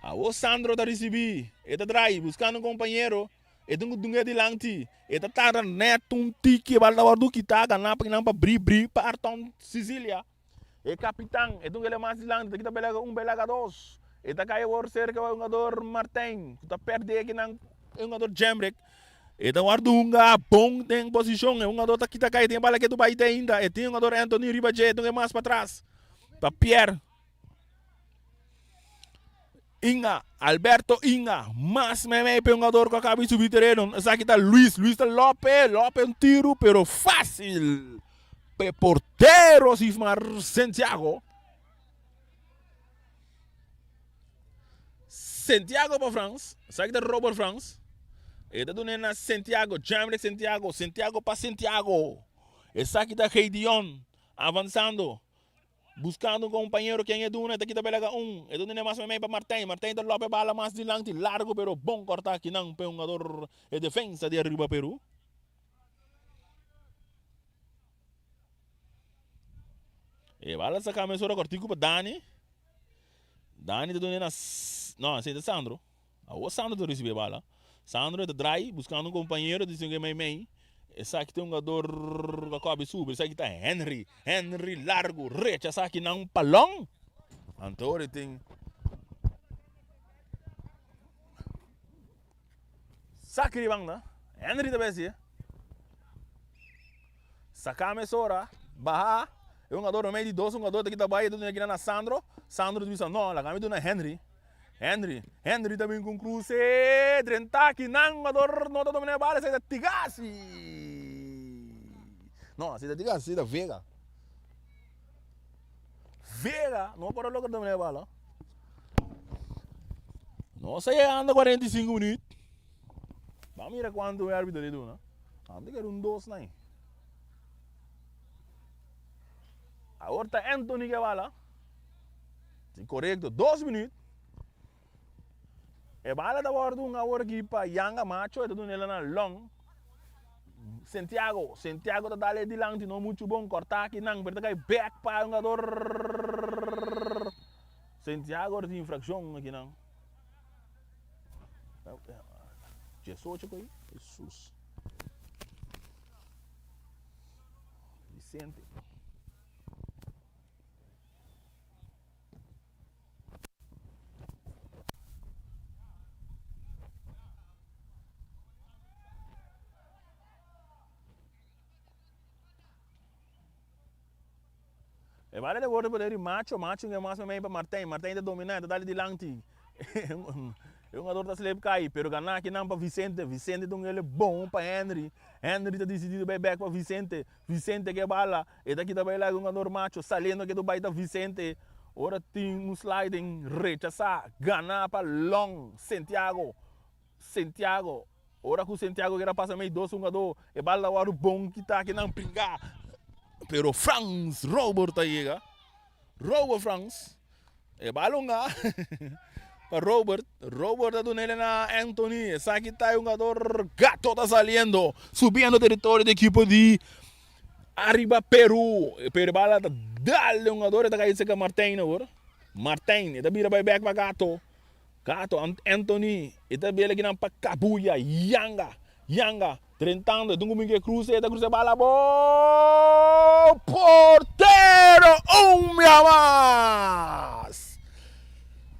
Awor Sandro ta risibí, e ta drai buskando un kompañero, e tin ku dun'é dilanti, e ta tarda nèt un tiki, e bala ta wòrdu kitá, ganá pa kinan pa bri bri pa Arton Sicilia. E kapitan, e dun el e mas dilanti, ta kita belaga un, belaga dos. E ta kai awor serka e hungador Martijn, ku ta pèrdè kinan e hungador Jemrick. E ta wòrdu hunga bon den posishon, e hungador ta kita kai, tin e bala ketu bai te ainda. E tin e hungador Anthony riba dje, e dun e mas patras pa Pierre. Inga, Alberto Inga, mas meimei pa e hungador ku a kaba di subi tereno. Esaki ta Luis, Luis ta Lope, Lope un tiru pero fásil pa e portero Sifmar Santiago. Santiago pa Frans, esaki ta Robert Frans. E ta dun'é na Santiago, Jamrick Santiago, Santiago pa Santiago. Esaki ta Gideon, avansando. Buscando un compañero ken e duna, e ta kita belaga un. E duna mas meimei pa Martijn. Martijn ta lope bala mas dilanti, largo pero bon corta akinan pa e hungador e defensa di Aruba Peru. E bala saca mesora cortico pa Dani. Dani ta duna na no, esei ta Sandro. Awor Sandro ta ricibi e bala. Sandro ta draai buscando un compañero di sinke mei mei. Esaki ta un jugador cu a cobi subi. Esaki ta Henry. Henry largo rechaza aki nan palon. Anto ora tin Saki di banda. Henry ta besi. Saca mesora. Baha. E hungador mei di dos hungador ta kita bai. E ta duna aki na Sandro. Sandro ta bisa no, laga mi duna Henry. Henry, Henry ta bin ku un kruse, drenta kinan hungador no ta domina e bala, esei ta Tigasi. No, esei ta Tigasi, esei ta Vega. Vega no por a logra domina e bala. Nos a yegando 45 minuut. Ban mira kuantu e arbitro ta duna. Antes kere un dos nai. Awor ta Anthony ke bala. Si korekto, dos minuut. E bala ta wòrdu un awor aki pa Yanga Macho, e ta duna el na Long. Santiago, Santiago ta dal e dilanti, no muchu bon, kòrta aki nan, pero ta kai bèk pa e hungador Santiago ta tin infrakshon aki nan. Diesocho ku ei, Hesus. Vicente. E bala ta worde poder di Macho, Macho nge mas memey pa Martijn, Martijn ta domina, e ta dal dilanti. E hungador ta slip kai, pero gana akinan pa Vicente, Vicente ta un ele bon pa Henry, Henry ta dicidido bay bek pa Vicente, Vicente ke bala, e ta kita bay laga hungador Macho, saliendo ke tu bay ta Vicente, ora tin un sliding rechasa, gana pa Long, Santiago, Santiago, ora ku Santiago keda pasa mey dos hungador, e bala ta wòrdu bon kita kinan pringa, pero Frans Robert ta yega, Robert Frans, e bala hunga pa Robert, Robert ta dunele na Anthony, esaki ta e hungador Gato ta saliendo, subiendo teritorio di ekipo di Ariba Peru, pero e bala ta dal e hungador, e ta kai serka Martijn awor, Martijn, e ta bira bai bek pa Gato. Gato, Anthony, e ta bela kinan pa Kabuya, Yanga, Yanga, drentando, e tin ku bin kruse, e ta krusa e bala bo portero un bia mas!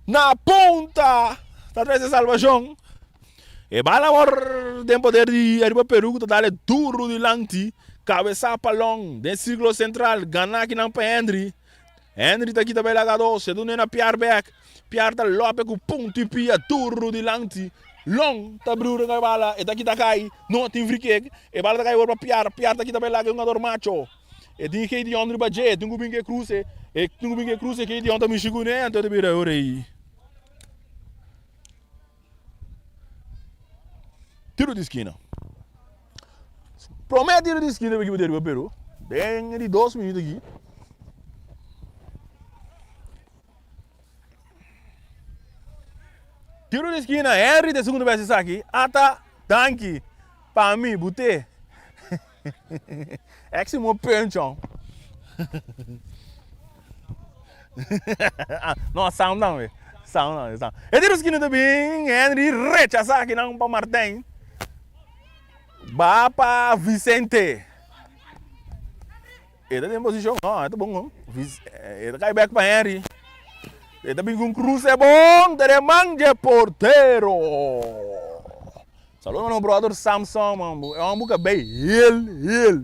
Na punta ta trese salbashon. E bala awor den poder di Ariba Peru ku ta dale duru dilanti. Kabesa pa Long den sirkulo sentral. Gana akinan pa Henry. Henry ta kita bai laga dos. E dune na Piar bek. Piar ta lope ku punto i pia duru dilanti. Long ta brura ku e bala. E ta kita kai. No tin free kick. E bala ta kai awor pa Piar. Piar ta kita bai laga e hungador Macho. E tin Gideon riba dje. E tin ku bin ku e kruse. E tin ku bin ku e kruse. Gideon ta mishi kuné. Anto e ta bira ora ei. Tiro di skina. Promé tiro di skina pa ekipo di Aruba Peru. Den di dos minuut aki. Tiro di skina, Henry de segundo bes esaki. Ata, danki. Pa mi, bute. Eximo penchon. No, sound down we. Sound down, sound. E tiro skina ta bin, Henry rechasa akinan pa Martijn. Ba pa Vicente. E ta den posishon, no, e ta bon bon. E ta kai bek pa Henry. E ta bin ku un kruse bon, ta den man dje portero. Saludo na brother Samson man, e homber ku a bay heel heel.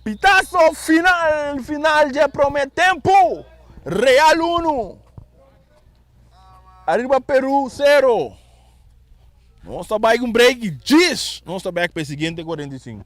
Pitazo final, final dje prome tempo. Real uno, ariba Peru sero. Nos ta bai ku un break i djis nos ta bek pa e siguiente 45.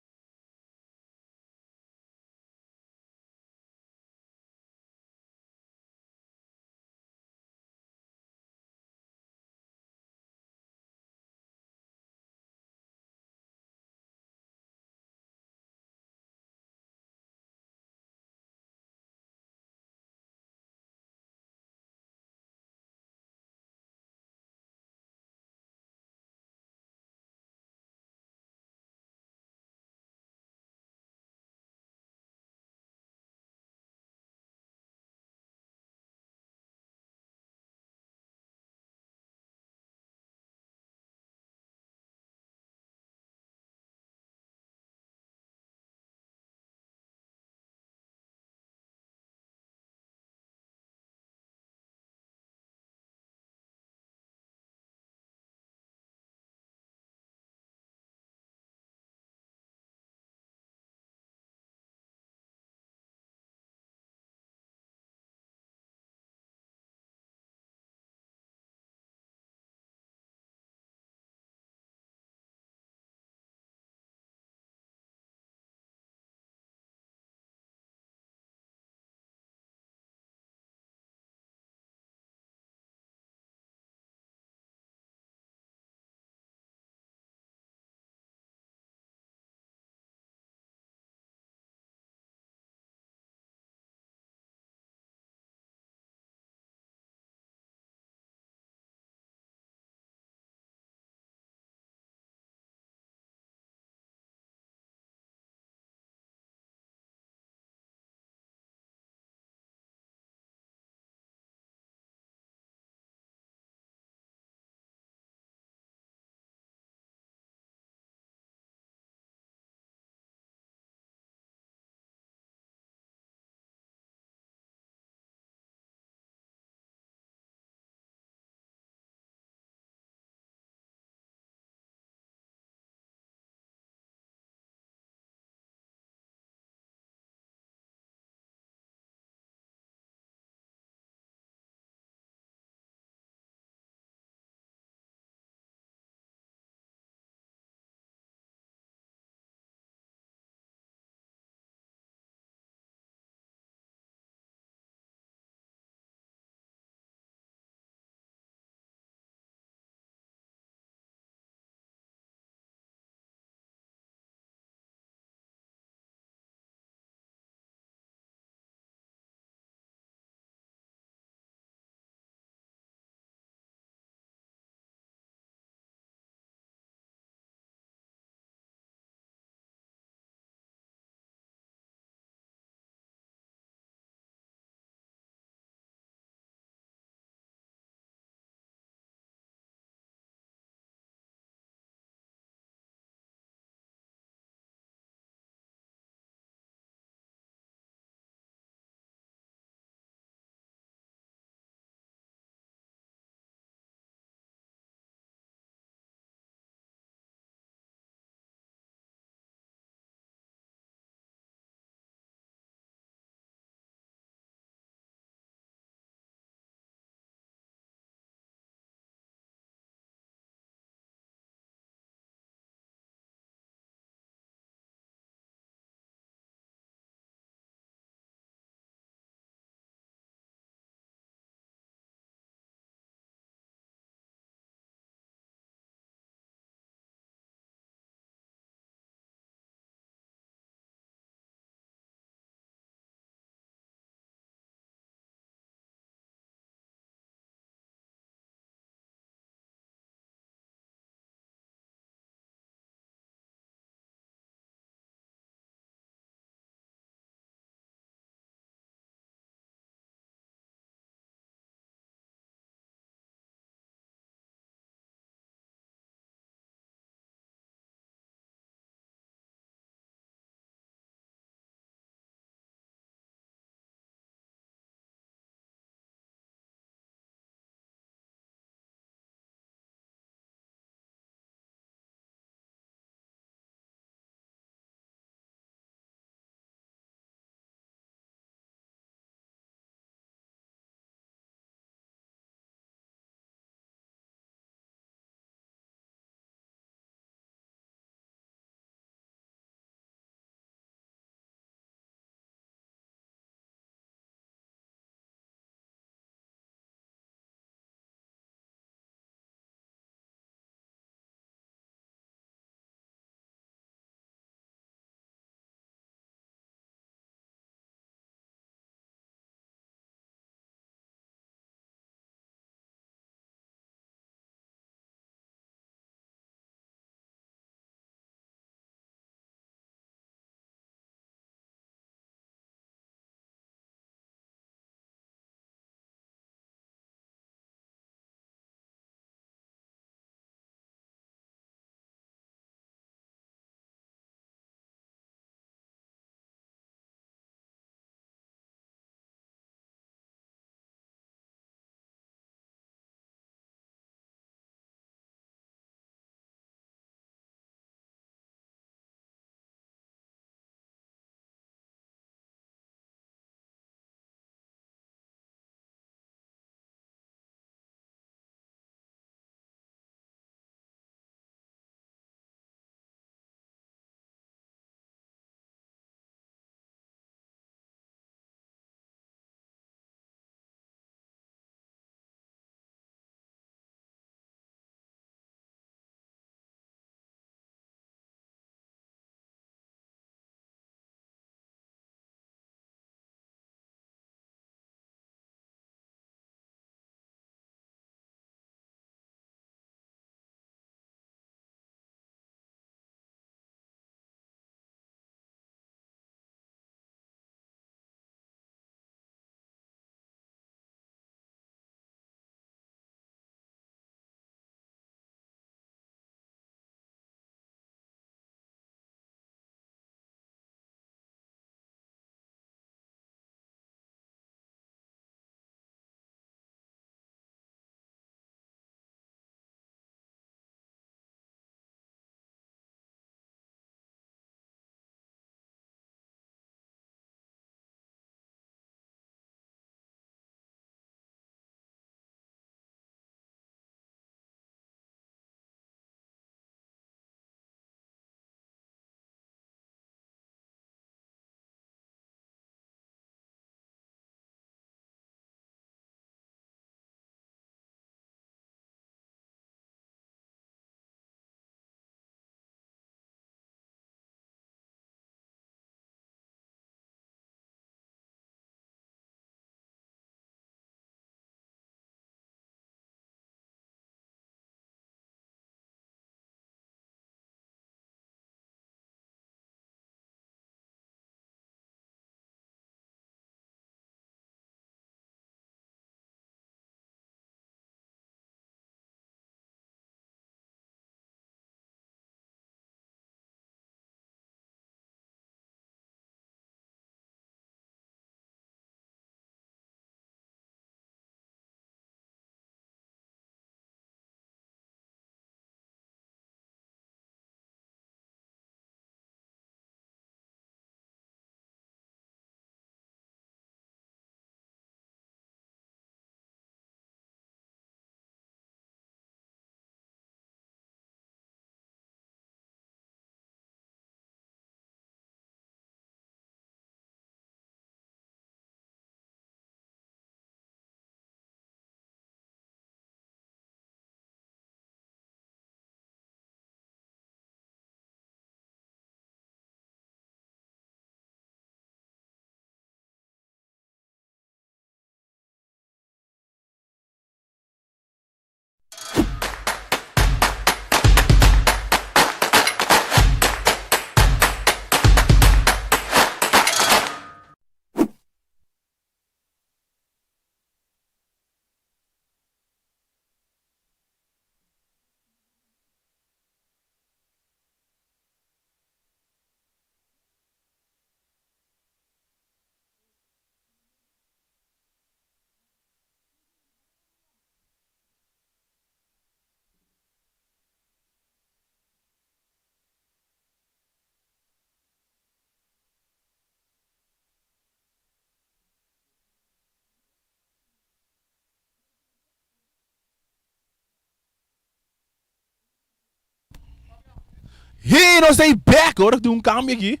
Hey, nos ta back! Ora tin un cambio aki.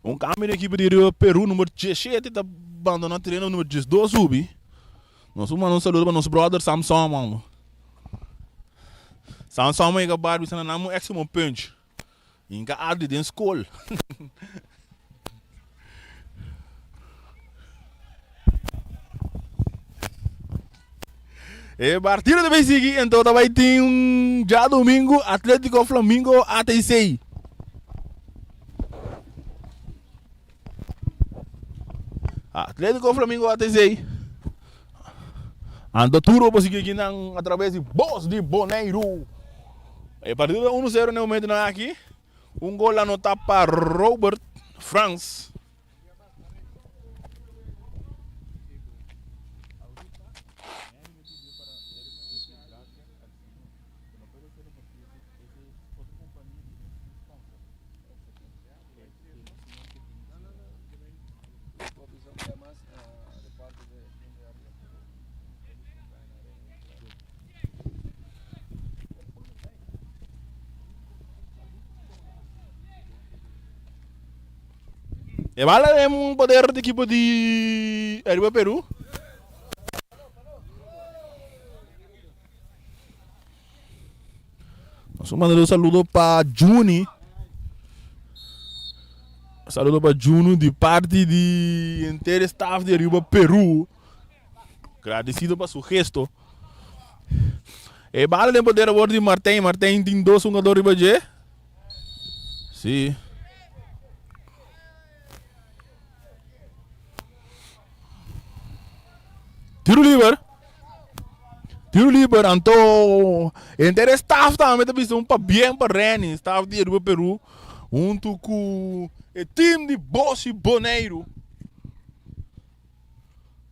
Un cambio den ekipo di Rio Peru, number 17 ta bandona tereno, number 12 subi. Nos manda un saludo pa nos brother Samson, man. Samson a yega bar bisa nan un extra punch. Inka Adri den skol. E partido ta bay sigui enton ta bay tin un djadomingo Atletico Flamingo ATC. Atletico Flamingo ATC. Anto tur bo sigui aki nan a traves di Bos di Boneiru. E partido ta 1-0 na e momentonan aki. Un gol anota pa Robert Frans. E bala den un poder di ekipo di Ariba Peru. Nos manda un saludo pa Juni. Saludo pa Juni di parti di entero staff di Ariba Peru. Gradecido pa su gesto. E bala den poder awor di Martijn. Martijn tin dos hungador riba dje. Sí. Tiro liber. Tiro liber, anto enter e staff tambe ta bisa un pabien pa Renny, staff di Aruba Peru, hunto ku e team di Bosi Boneiru.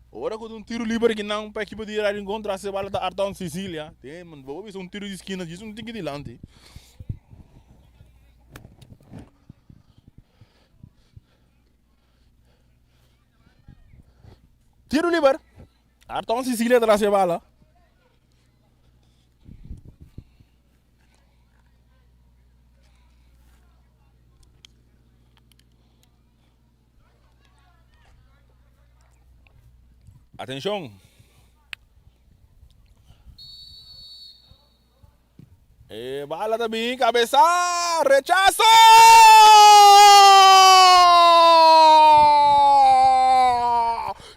Ora ku ta un tiro liber ki nan pa ekipo di Rincon tras e bala ta Arton Sicilia. Te man bo bisa un tiro di skina djis un tiki dilanti. Tiro liber. Arton Sicilia tras e bala. Atenshon! E bala ta bin kabesa! Rechaso!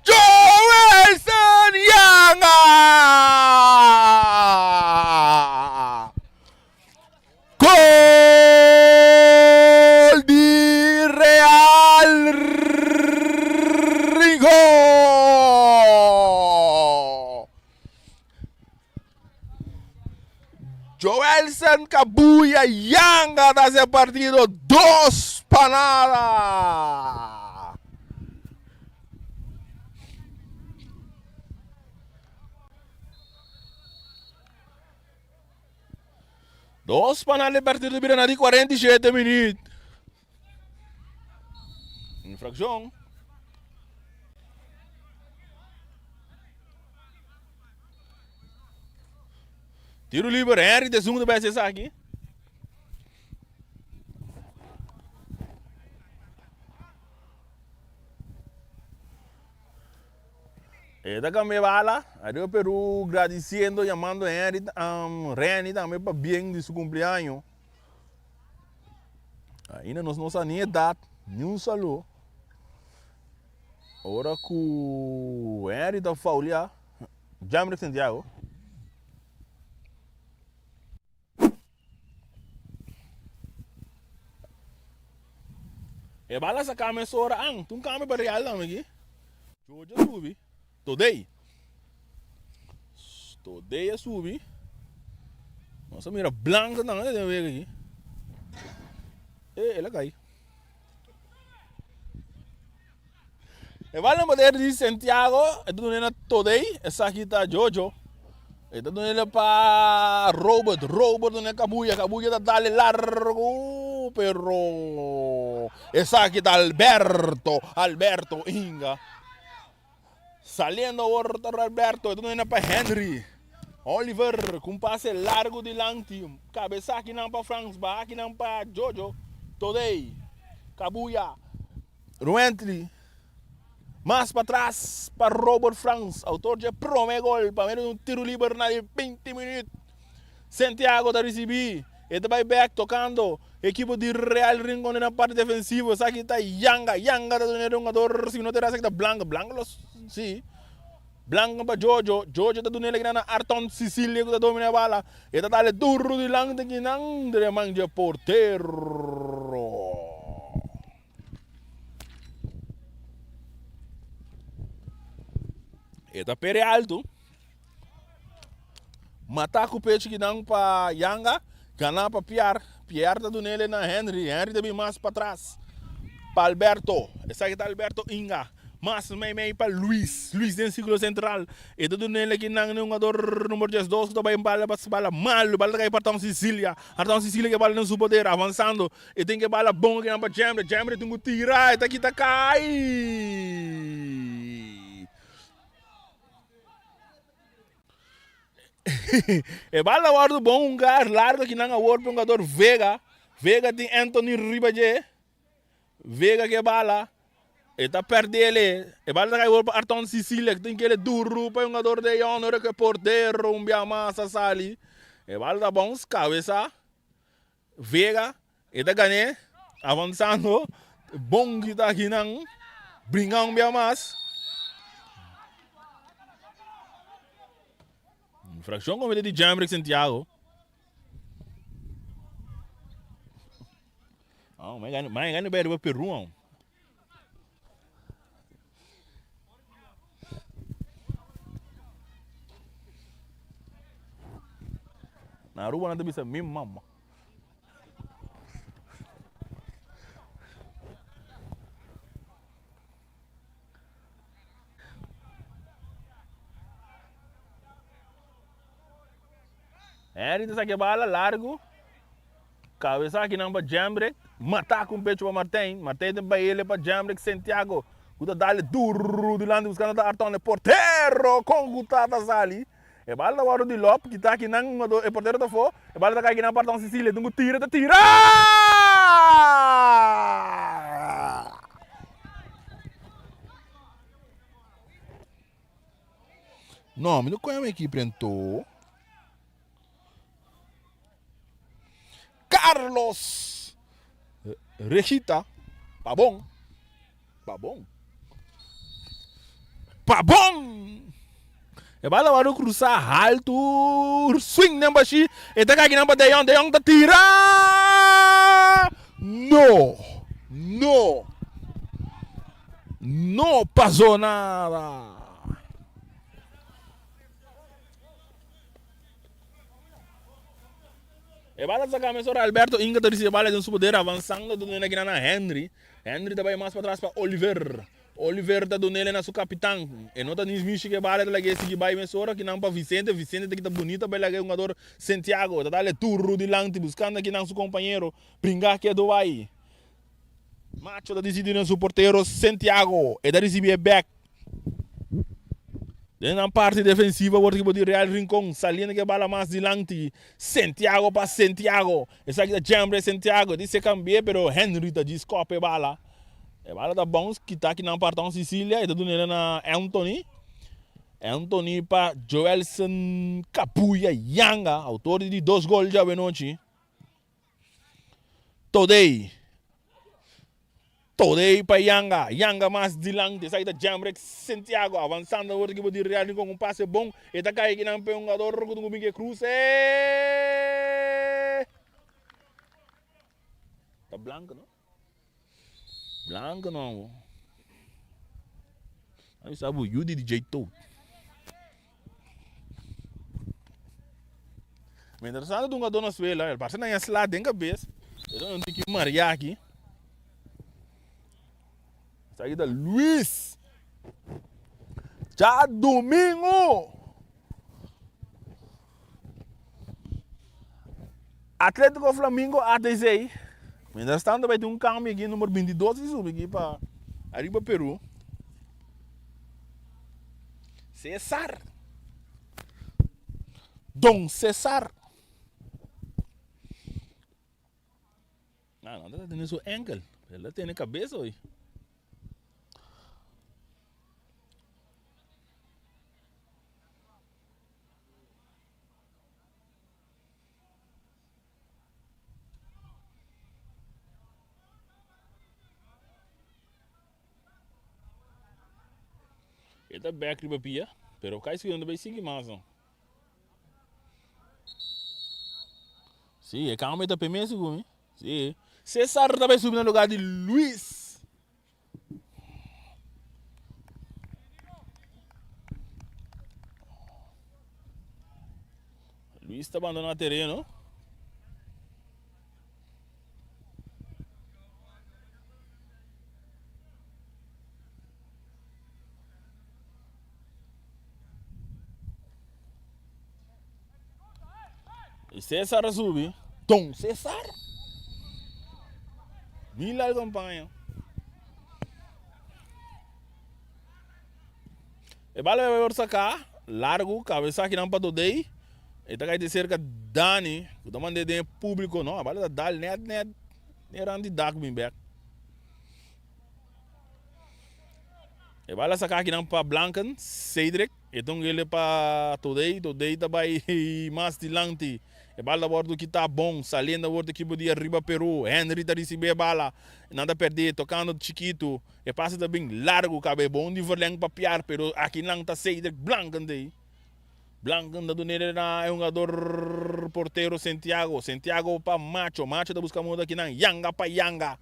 Joelson Yanga! Gol di Real Rincon! Joelson Cabuya Yanga ta haci e partido dos pa nada. Dos pa nada e partido bira na di 47 minuut. Infraccion. Tiro liber, Henry de Zoom de bij esaki. E ta cambia bala. Adios Peru gradiciendo, llamando Henry, um, Renny tambe pa bien di su cumpleaños. Ainda nos no sa ni edad, ni un saludo. Ora ku Henry ta faulia, Jamrick Santiago. E bala sa kame sora an, tun kame pa Real tambe aki. Jojo subi, Todey. Todey a subi. Nos a mira blanco tambe den wega aki. E, el a kai. E bala poder di Santiago, e ta dun'e na Todey, esaki ta Jojo. E ta dun'e pa Robert, Robert dun'e Cabuya, Cabuya ta dale largo, pero esaki ta Alberto, Alberto Inga. Saliendo awor ta Alberto, e ta dun'e pa Henry. Oliver ku un pase largu dilanti. Kabesa akinan pa Frans, baha akinan pa Jojo. Todey, Kabuya, Ruently. Mas patras pa Robert Frans, autor dje prome gol pa medio di un tiro liber na di 20 minuut. Santiago ta ricibi, e ta bay bek tocando ekipo di Real Rincon den parti defensivo. Esaki ta Yanga, Yanga ta duna e hungador, si no ta esaki ta Blanco, Blanco lo si. Blanco pa Jojo, Jojo ta duna e na Arton Cecilia cu ta domina e bala. E ta dale duro dilanti kinan den e man dje portero. E ta pere alto. Mata ku pecho kinan pa Yanga. Gana pa Pierre. Pierre ta dunele na Henry. Henry ta bin mas patras. Pa Alberto. Esaki ta Alberto Inga. Mas mei mei pa Luis. Luis den círculo central. E ta dunele kinan na hungador numero 12 ku ta bai bala bala malo. Bala ta kai pa Arton Sicilia. Arton Sicilia ke bala den su poder avansando. E tin ke bala bon akinan pa Jemre. Jemre tin ku tira. E ta kita kai. E bala wòrdu bon hunga largu akinan awor pa e hungador Vega. Vega tin Anthony riba dje. Vega ke bala. E ta pèrdè el. E bala ta kai awor pa Arton Sicilia ku tin kele duru pa e hungador de Yon ora ku e portero un bia mas a sali. E bala ta bons kabesa. Vega e ta gané avansando bon ki ta akinan bringa un bia mas. Infraccion comete di Jamrick Santiago. Oh, mai gana, mai gana bai riba Peru. Oh. Na Aruba nan ta bisa mi mama. Henry ta saca e bala largo. Cabeza akinan pa Jambrick. Mata cu un pecho pa Martijn. Martijn ta baile pa Jambrick Santiago. Cu ta dale duro dilanti buscando ta Arton e portero con cu ta ta sali. E bala ta wordo di lop kita akinan e portero ta afo. E bala ta cay akinan pa Arton Cecilia. Tin cu tira ta tira! No, mi no coge mi equipo ento. Carlos Regita Pabon Pabon Pabon E bala wòrdu krusá haltu swing den bashí e ta kai kinan pa De Jong De Jong ta tira No No No pasó nada. E bala ta saca mesora Alberto Inga ta ricibi bala den su poder avansando ta dun'e na na Henry. Henry ta bay mas patras pa Oliver. Oliver ta dun'e na su capitan. E no ta ni mishi ke bala ta laga e sigui bay mesora kinan pa Vicente. Vicente ta kita bunita bay laga e hungador Santiago. Ta dale turu dilanti buscando kinan su compañero. Bringa kedo bay. Macho ta dicidi na su portero Santiago. E ta ricibi e bek. Den nan parti defensivo awor ekipo di Real Rincon saliendo ke bala mas dilanti. Santiago pa Santiago. Esaki ta Jembre Santiago. Di se cambie pero Henry ta djis kop e bala. E bala ta bounce kita ki nan parton Sicilia. E ta dun'e na Anthony. Anthony pa Joelson Capuya Yanga. Autor di dos gol djawe nochi. Todey. Todey pa Yanga. Yanga mas dilanti. Esaki ta Jamrex Santiago avansando awor ekipo di Real Rincon. Un pase bon. E ta kai kinan pa e hungador ku tin ku bin ke kruse. Ta blanco no? Blanco no. Ami sabu yu di DJ Toad. Mientras tanto dunga dona suela, el parse na ya sla den cabeza. Eso no tiki maria aki. Esaki ta Luis. Djadomingo. Atletico Flamingo ATC. Mientras tanto bai tin un cambio aki numero 22 di subi aki pa ariba Peru. Cesar. Don Cesar. Ah, no tene su enkel. El a tene cabeza hoy. E ta bek riba pia, pero kai si no ta bay sigui mas no. Si, e cambio ta p'e mes segun mi. Si. Cesar ta bay subi na lugar di Luis. Luis ta bandona tereno. Y César a subi. Don César. Mila acompaña. E bala vai sacar largo, cabeça aqui não para Dodei. E tá cai de cerca Dani, que tá mandando den público, não. A bala tá dal net net. Net di dak bin back. E bala saca akinan pa Blanken, Cedric. E ta un ele pa Todey, Todey ta bay mas dilanti. E bala ta wordo kita bon, saliendo awor ta ekipo di Arriba Peru. Henry ta ricibi e bala, nan ta perde, tocando chikito. E pase ta bin largo, cabe bon di verleng pa piar, pero akinan ta Cedric Blanken tey. Blanken ta dun'e na e hungador portero Santiago. Santiago pa Macho, Macho ta busca modo akinan, Yanga pa Yanga.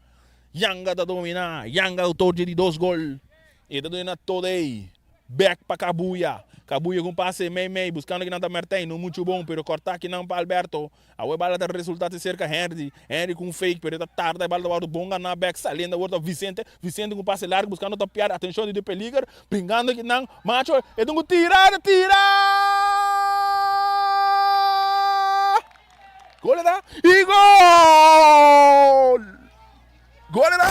Yanga ta domina, Yanga autor dje di dos gol. E ta duna Todey, bek pa Kabuya. Kabuya ku un pase mei mei buskando kinan ta Mertijn, no muchu bon pero korta kinan pa Alberto. Awe e bala ta resulta te serka Henry, Henry ku un fake pero e ta tarda e bala ta wòrdu bon ganá bek saliendo awor ta Vicente, Vicente ku un pase largu buskando ta Pierre, atenshon di de peliger, bringando kinan Macho, e ta un ku tira, ta tira! Gol era y gol! Gol era.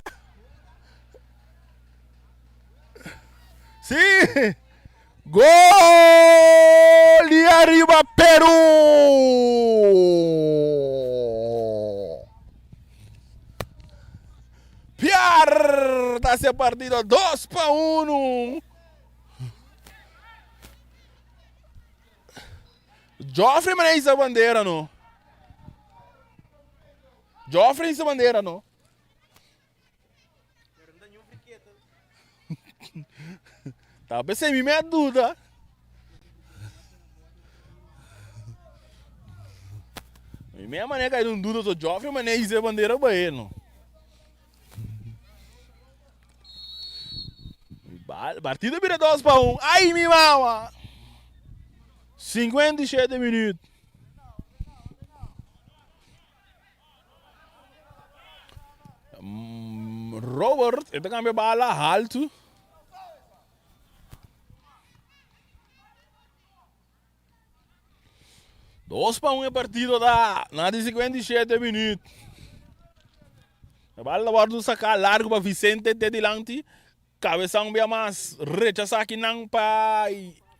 Sí! Gol di Arriba Peru! Piar ta haci e partido 2-1. Joffrey mane hisa bandera no. Joffrey hisa bandera no. Ta pensei mi me duda. Mi me mané cai un duda so Joffrey mané hisa bandera bae no. Partido bira 2-1. Ai mi mama. 57 minuut. Robert, e ta cambia bala haltu. 2-1 e partido ta na di 57 minuut. E bala ta wordo saca largo pa Vicente te dilanti. Cabeza un bia mas, rechasa akinan pa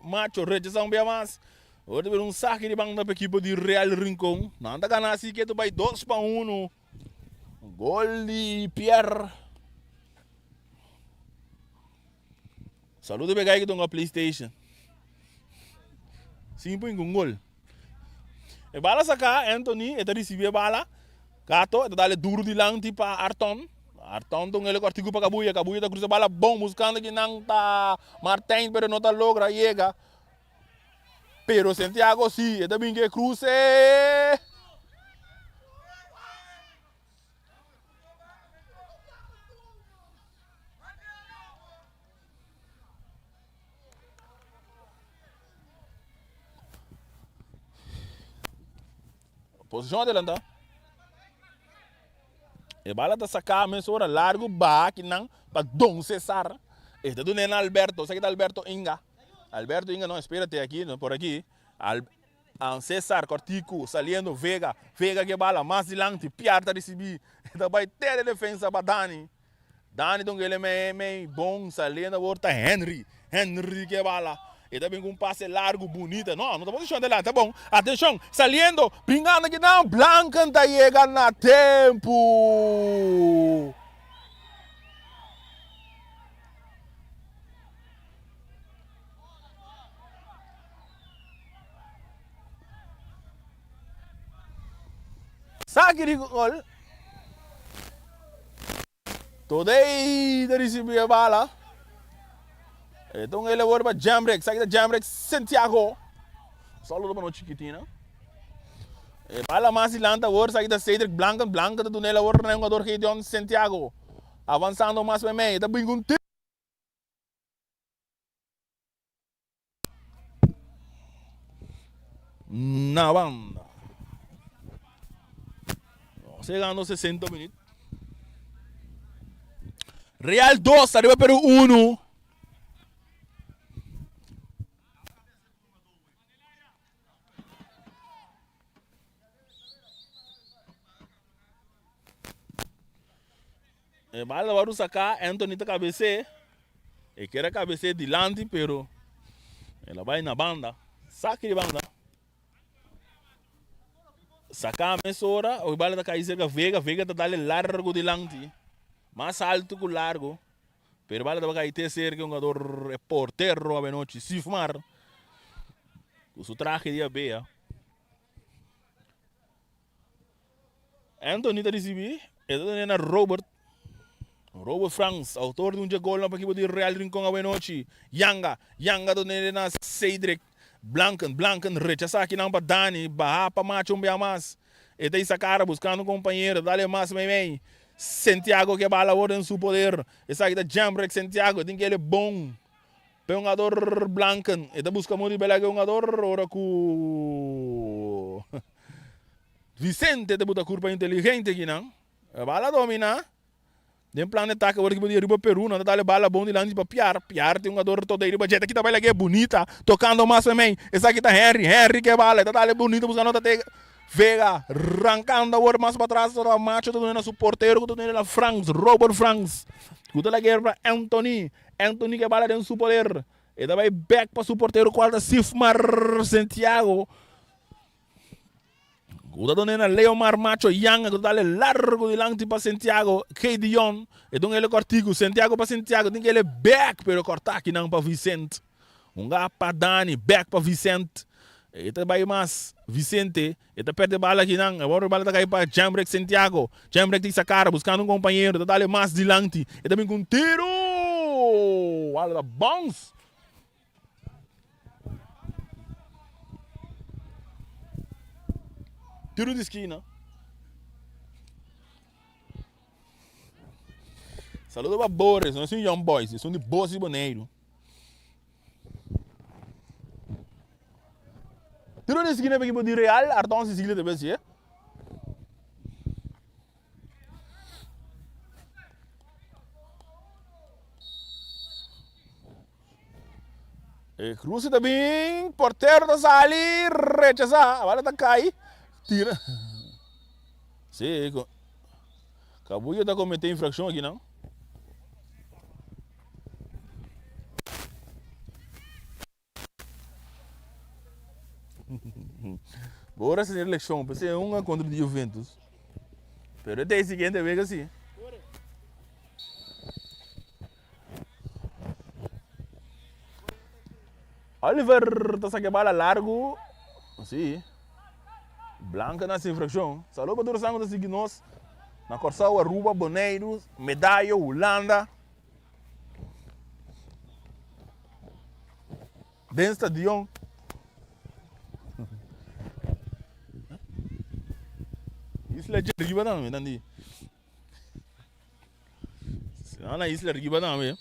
Macho, rechasa un bia mas. Ora ta bira un saki di banda pa ekipo di Real Rincon. Nan ta gana asi ke ta bai 2-1. Gol di Pierre. Saludo pe guy ki ta hunga PlayStation. Sin pun un gol. E bala saka Anthony, e ta ricibi e bala. Gato, e ta dale duro dilanti pa Arton. Arton ta un ele cortico pa Kabuya. Kabuya ta cruza bala bon buscando ki nan ta Martijn, pero no ta logra yega. Pero Santiago si, e ta bin ke cruce. Posicion adelanta. E bala ta saca mesora largo baha kinan pa Don Cesar. E ta duna na Alberto. Sa kita Alberto Inga. Alberto Inga no, espérate aquí, no, por aquí. Al, um, Cesar Cortico saliendo Vega. Vega que bala mas dilanti. Piar ta recibi. E ta bay te de defensa pa Dani. Dani don ele mei mei bon saliendo awor ta Henry. Henry que bala. E ta bin ku un pase largu bunita. No, no ta posishon adelante, ta bon. Atenshon, saliendo, bringando akinan, Blanken ta yega na tempu. Saki di gol. Todei ta ricibi e bala. E ta un elewor pa Jamrek. Saki ta Jamrek Santiago. Saludo pa nos chikitina. E bala mas dilanti awor. Saki ta Cedric Blanken. Blanken ta duna elewor na e hungador Gideon Santiago. Avansando mas meimei. E ta bin ku un tiro. Na banda. Nos llegando 60 minuut. Real 2, arriba Peru 1. E bala wòrdu saká, Anthony ta kabes'é. E kier a kabes'é dilanti pero el a bai na banda. Saki di banda. Saká mesora, e bala ta kai serka Vega, Vega ta dal e largu dilanti. Mas altu ku largu. Pero e bala tabata kai te serka e hungador, e portero abenochi, Sifmar. Ku su trahe di abea. Anthony ta ricibi, e ta done na Robert. Robert Frans, autor di un dje golnan pa ekipo di Real Rincon awenochi. Yanga, Yanga ta done na Cedric Blanken, Blanken rechasa akinan pa Dani, baha pa Macho un bia mas. E ta hisa cara buscando un compañero, dale mas meimei. Santiago ke bala awor den su poder. Esaki ta Jamrek Santiago, tin kele bon. P'e hungador Blanken, e ta busca modo di bela ke hungador ora cu Vicente ta buta curpa inteligente akinan. E bala domina. Den plan de ataque ora ekipo di Aruba Peru nan ta dale bala bon dilanti pa Piar. Piar tin hungador tot riba dje. Ta kita bai lag'e bunita tocando mas memey. Esaki ta Henry. Henry ke bala. E ta dale bunita buscando ta te Vega. Rancando awor mas patras ta Macho ta duna na su portero cu ta duna na Frans. Robert Frans. Cu ta lag'e pa Anthony. Anthony ke bala den su poder. E ta bai bek pa su portero cual ta Sifmar Santiago. Ku ta done na Leomar Macho Yanga ku ta dale largo dilanti pa Santiago Gedeon. E dun ele kortiku Santiago pa Santiago tin ke ele bek pero korta akinan pa Vicent. Hunga pa Dani bek pa Vicent. E ta bai mas Vicente e ta perde bala akinan. Awor e bala ta kai pa Jamrek Santiago. Jamrek tin sa kara buskando un kompañero ta dale mas dilanti. E ta bin ku un tiro! Bala ta bounce. Tiro di skina. Saludo pa Boris, no es un Young Boys, es un di Bos di Boneiru. Tiro di skina pa ekipo di Real, Arton Cecilia ta besi, eh. E cruce ta bin, portero ta sali, rechasa, bala ta cay, tira. Sí, Cabuya ta comete infraccion aki nan. Bo ora señor eleccion, p'esei un a contra di Juventus. Pero e ta e siguiente wega si. Oliver ta saca e bala largo. Si. Blanca na sin fraccion. Saludo pa tur esnan cu ta sigui nos na Corsou, Aruba, Boneiru, Medallo, Hulanda. Den stadion. Isla dje riba tambe nan di. Nan na isla riba tambe.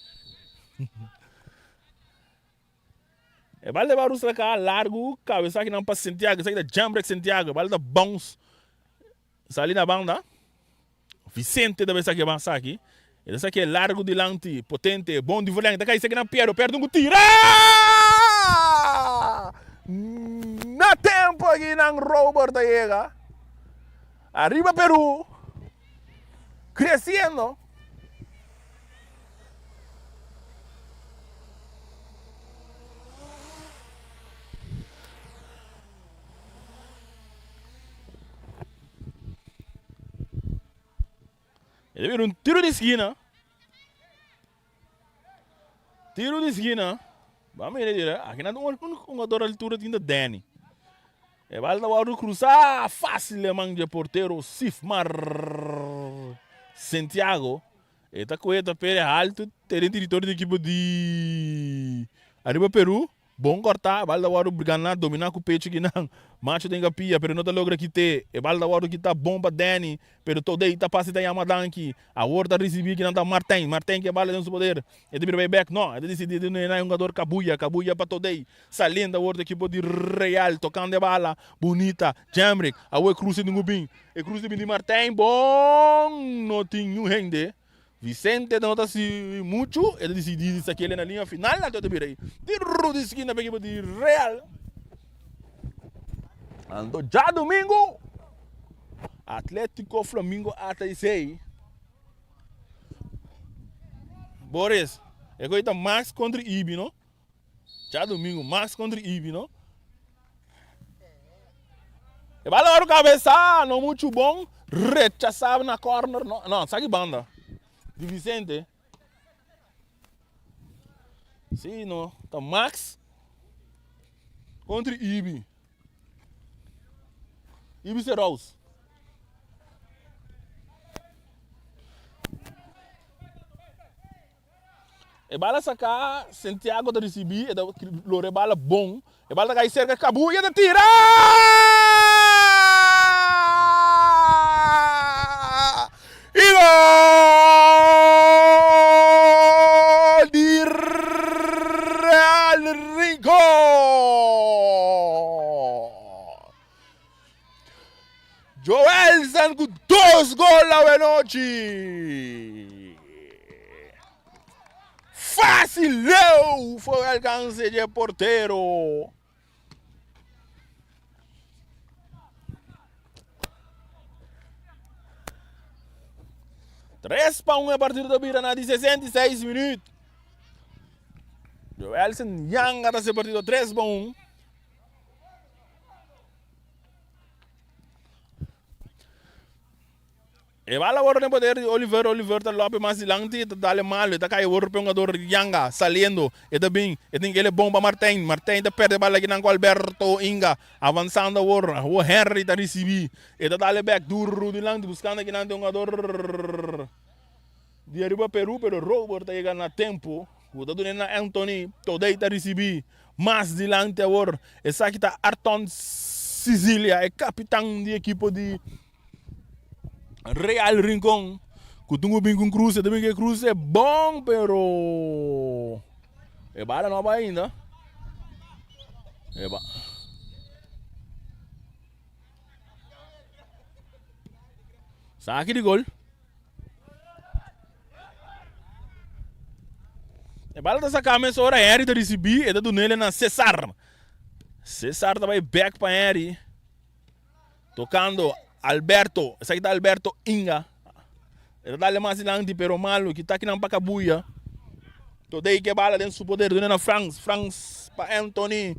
E bal ta bai rustra ka largu kabesa akinan pa Santiago. Esaki ta Jamrek Santiago. E bal ta bounce sali na banda. Vicente ta bai saki e saki. E ta saki e largu dilanti, potente, bon di verleng. Ta kai saki na Piero. Piero tin ku tira! Na tempo akinan Robert ta yega. Ariba Peru. Creciendo. E ta bira un tiro di skina. Tiro di skina. Ba mira dira. Aki nan un hungador altura tin ta Danny. E bal ta wòrdu krusá fásil e man dje portero Sifmar Santiago. E ta kohe ta pere haltu te den teritorio di ekipo di Ariba Peru. Bon kòrtá, e bal ta wòrdu ganá, dominá ku pechu kinan. Macho den kapia, pero no ta logra kit'é. E bal ta wòrdu kitá bon pa Danny, pero Todey ta pasa i ta yama danki. Awor ta risibí kinan ta Martijn. Martijn ku e bal den su poder. E ta bira bai bèk. No, e ta disidí di duna e hungador Kabuya. Kabuya pa Todey. Saliendo awor di ekipo di Real, tokando e bala. Bunita. Jemrick. Awor e kruse tin ku bin. E kruse bin di Martijn. Bon! No tin niun hende. Vicente no ta hasi muchu, e ta disidí di sakiel na liña final, anto e ta bira ei tiro di skina pa ekipo di Real. Anto djadumingu Atletico Flamingo ATC. Boris, e koe ta Max kontra Ibi no? Djadumingu Max kontra Ibi no? E bala oro cabeza, no mucho bon. Rechazado na corner, no, no, saki banda. Di Vicente. Sí, no, ta Max contra Ibi. Ibi Serous. E bala saká, Santiago ta risibí, e ta lora e bala bon. E bala ta kai serka Kabu i e ta tira! I gol di Real Rincon! Joelson ku dos gol awenochi. Fácil leu for alcance dje portero. 3-1 e partido ta bira na di 66 minuut. Joelson Yanga ta se partido 3-1. E bala awor den poder di Oliver, Oliver ta lope mas dilanti, e ta dale malo, e ta kai awor pa e hungador Yanga, saliendo, e ta bin, e tin kele bon pa Martijn, Martijn ta perde bala kinan ku Alberto Inga, avansando awor, awor Henry ta risibi, e ta dale bek duro dilanti buskando kinan den hungador di ariba Peru, pero Robert ta yega na tempo, ku ta duna na Anthony, Todey ta risibi, Mas dilanti awor, esaki ta Arton Cicilia, e kapitan di ekipo di Real Rincon, ku tin ku bin ku un kruse, ta bin ku e kruse bon, pero e bala no a bai ainda. E ba. Saki di gol. E bala ta saká mesora, Henry ta risibí, e ta dun'el na Cesar. Cesar ta bai bèk pa Henry. Tokando Alberto, esaki ta Alberto Inga. E ta dale mas dilanti, pero malo, kita kinan pa Kabuya. Todei ke bala den su poder, dune na Frans, Frans pa Anthony.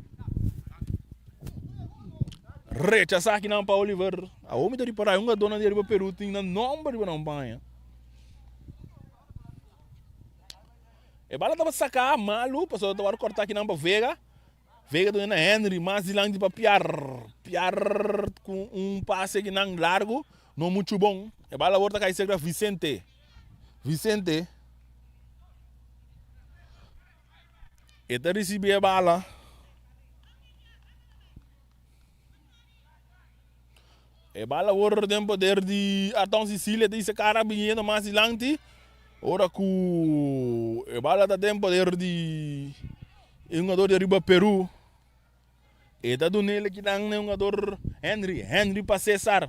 Rechasá kinan pa Oliver. Awor mi ta ripará, e hungadónan di ariba Peru tin nan nòmber riba nan paña. E bala tabata saká malu, pasobra tabata kòrtá kinan pa Vega. Vega duna na Henry, mas dilanti pa Piar. Piar ku un pase kinan largu, no muchu bon. E bala awor ta kai serka Vicente. Vicente. E ta risibí e bala. E bala awor den poder di Arton Cecilia ta hisa kara biniendo mas dilanti. Ora ku e bala ta den poder di e hungador di ariba Peru. E ta dun'el kinan e hungador Henry. Henry pa Cesar.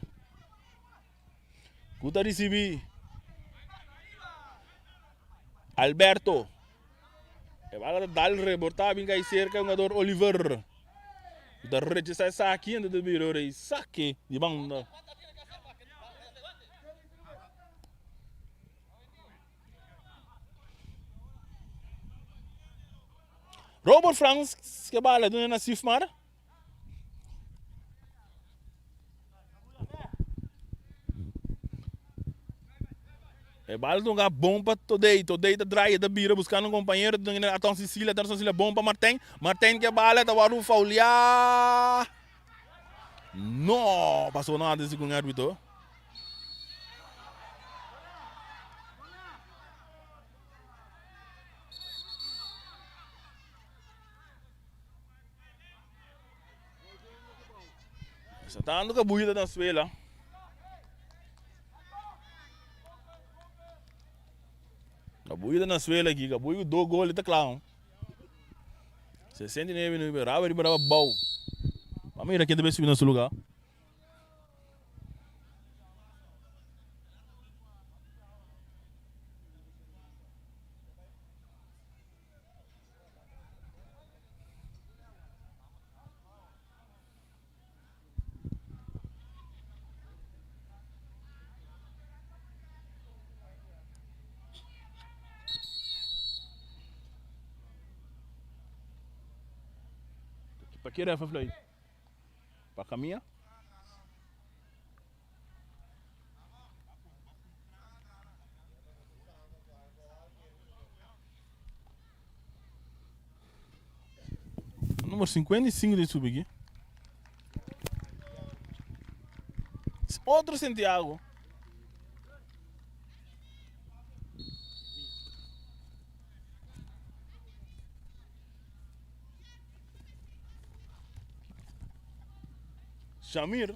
Ku ta risibi Alberto. E bala ta dal rebortá bin kai serka e hungador Oliver. Ku ta rechasá esaki anto ta bira ora e sake di banda. Robert Frans ke bala duna na Sifmar. E bal ta hunga bon pa Todey. Todey ta draai, e ta bira buskando un kompañero. Ta duna Aton Sicilia, Aton Sicilia bon pa Martijn. Martijn ke bala, ta wòrdu fouliá. No pasó nada segun árbitro. Sa tanto kabuya ta na suela. Kabuya ta na suela aki, kabuya ku dos gol ta kla. 69 minuto, raba riba raba bou. Ba mira ken ta bay subi na su lugar. Pa ki ref a fluit? Pa kamia? Número 55 de subi aqui. Outro Santiago. Shamir.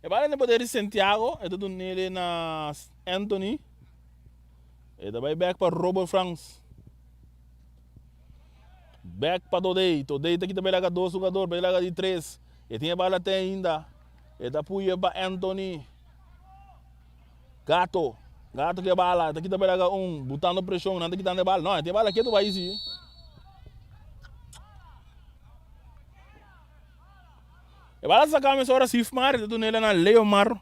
E bala na poder di Santiago, e ta dunele na Anthony. E ta bai bek pa Robert Frans. Bek pa Dodey. Dodey ta kita bai laga dos jugador, bai laga di tres. E tin e bala te ainda. E ta puye pa Anthony. Gato. Gato ke bala. E ta kita bai laga un. Butando preshon. Nan ta kitando e bala. No, e tin e bala ketu bai si. E bala saka mesora Sifmar. E ta dunele na Leomar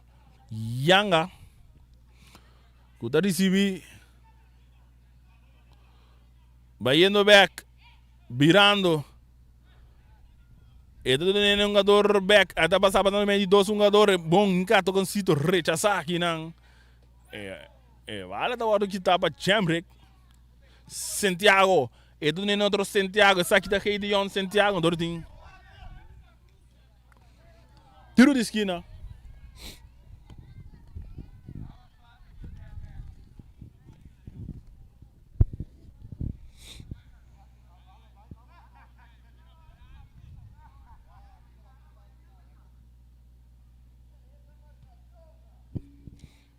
Yanga. Ku ta risibi. Bayendo bek. Birando. E ta dunele un jugador bek. E ta pasa pa medio di dos jugador. Bon inkato con Sito rechasa akinan. E, e bala ta wordo kita pa Jemrick. Santiago. E ta dunele otro Santiago. Esaki ta Gideon Santiago. Dor tin tiro di skina.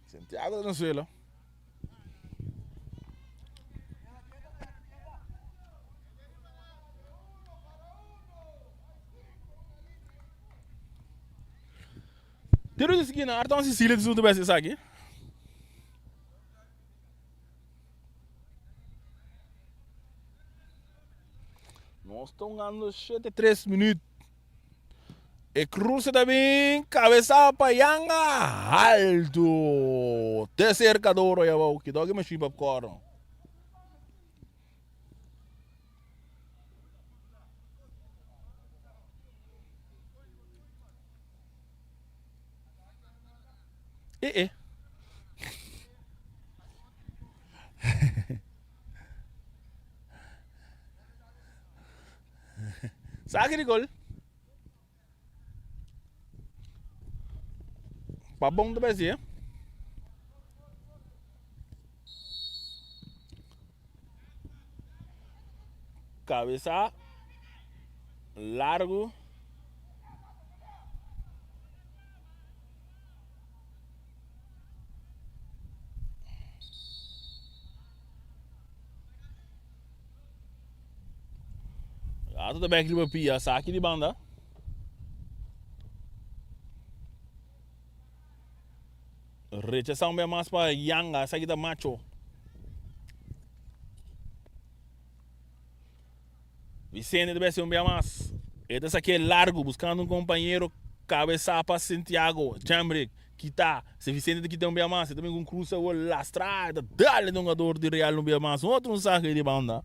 Santiago de Venezuela. Tiro di skina, Arton Sicilia di su bes esaki. Nos ta hungando 7-3 minuut. E cruce ta bin cabeza pa Yanga alto. Te cerca duro ya bou. Kidó ki machine popcorn. Eh eh. Saki di gol. Pa bon ta besi, eh? Cabeza largo. Gato ta bek riba pia, saki di banda. Rechasa un bia mas pa Yanga, esaki ta macho. Vicente ta besi un bia mas. E ta saké largo, buscando un compañero. Cabeza pa Santiago. Jamrick, kita. Se Vicente ta kita un bia mas. E ta bin cu un cruza awor lastra. E ta dale den jugador di Real un bia mas. Un otro un saque di banda.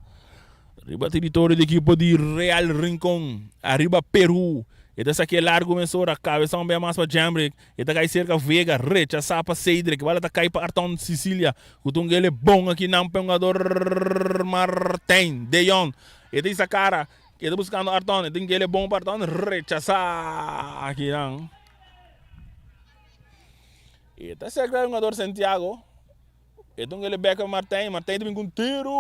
Riba territorio di equipo di Real Rincon. Arriba Peru. E ta sakia largu mesora, kabesa un bia mas pa Jemrick. E ta kai serka Vega, rechasá pa Cedric. Bala ta kai pa Arton Cicilia, ku ta un gele bon aki nan pa e hungador Martijn de Jong. E ta hisa kara, e ta buskando Arton, e tin gele bon pa Arton, rechasá aki nan. E ta serka e hungador Santiago. E ta un gele bek pa Martijn, Martijn ta bin ku un tiru!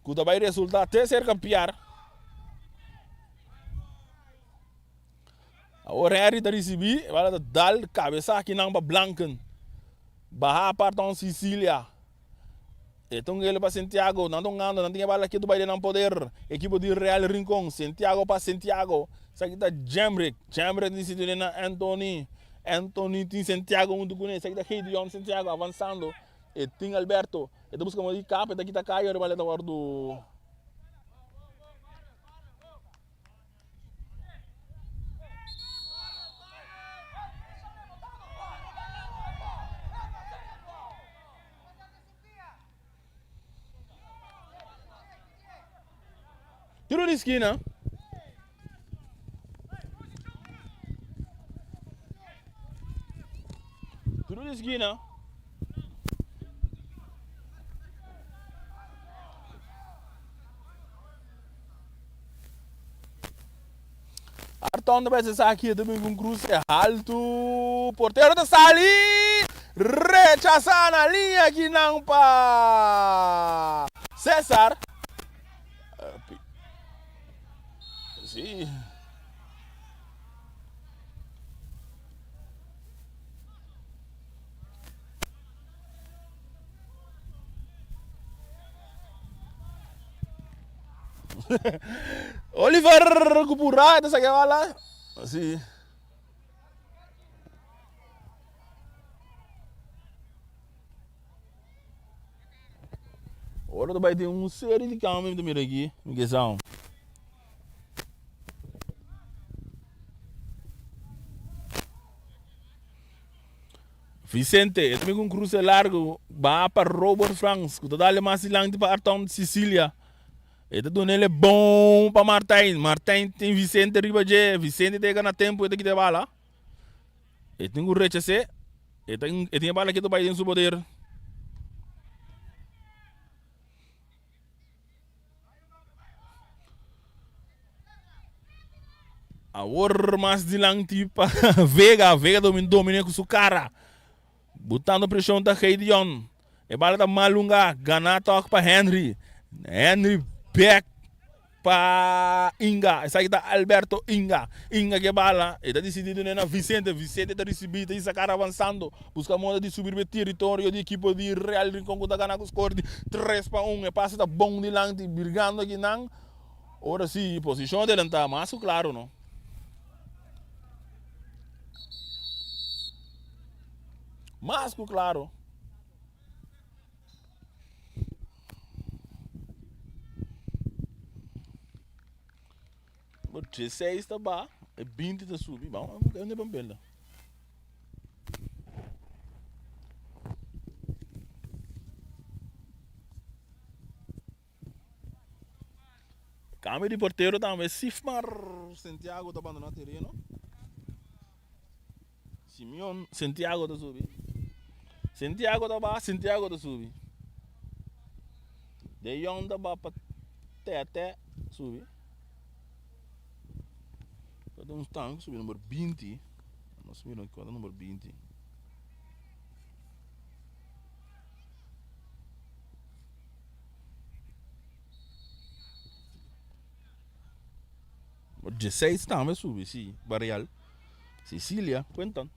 Ku ta bai resultá te serka piar. Awor Henry ta risibí, e bala ta dal kabesa akinan pa Blanken. Baha aparta un Sicilia. E ta un gele pa Santiago, nan ta un ando, nan tin e bala ketu bai den nan poder. Ekipo di Real Rincon, Santiago pa Santiago. Esaki ta Jemrick, Jemrick di sitio den nan Anthony. Anthony tin Santiago huntu kuné, esaki ta Gedeon Santiago avansando. E tin Alberto. E ta buska moda di kap, e ta kita kayo riba le ta wordu. Tiro di skina. Tiro di skina. Arton ta bai sa aki ta bin ku un kruse haltu. Portero ta sali. Rechasa na liña akinan pa Cesar. Sí. Oliver Kupura ta saca bala. Sí. Ora ta bai tin un serie di cambio mi ta mira aki. Mi ke sa. Vicente, e ta bin ku un kruse largu, baha pa Robert Frans, ku ta dale mas dilanti pa Arton Sicilia. E ta duna el e bon pa Martijn. Martijn tin Vicente riba dje. Vicente ta yega na tempu, e ta kita e bala. E tin ku rechas'é. E ta e tin e bala ketu bai den su poder. Awor mas dilanti pa Vega. Vega domin domine ku su kara. Butando preshon ta Gideon. E bala ta malunga. Gana tok pa Henry. Henry bek pa Inga. Esaki ta Alberto Inga. Inga ke bala. E ta disidi dune na Vicente. Vicente ta risibi. Ta hisa kara avansando. Buska moda di subi riba e teritorio di ekipo di Real Rincon ku ta gana ku skor di 3-1. E pase ta bon dilanti. Birgando akinan. Ora si, posishon adelantá mas ku klaro no. Mas ku klaro. Bo 16 ta ba, e 20 ta subi. Vamos, vamos, vamos, vamos. Cambio di portero tambe. Sifmar Santiago ta bandona tereno. Simeon Santiago ta subi. Santiago ta ba, Santiago ta subi. De Jong ta ba pa Tete subi. Ta un tank subi number 20. Nos mira cuál number 20. Dieseis tambe subi si Barreal. Sicilia, Quentin.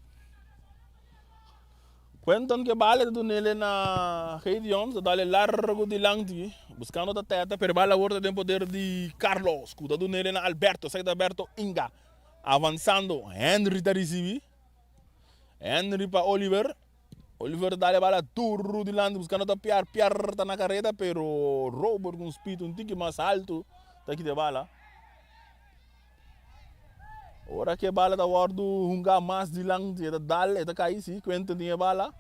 Quentin ke bala ta dunele na Gideon, ta dale largo dilanti, buscando ta teta, pero bala awor ta den poder di Carlos, ku ta dunele na Alberto, esaki ta Alberto Inga, avansando, Henry ta risibi, Henry pa Oliver, Oliver ta dale bala duru dilanti buscando ta Piar, Piar ta na careda pero Robert cu un speed un tiki mas alto ta kita e bala. Ora cu e bala ta wordo hunga mas dilanti e ta dal e ta cay si Quentin tin e bala.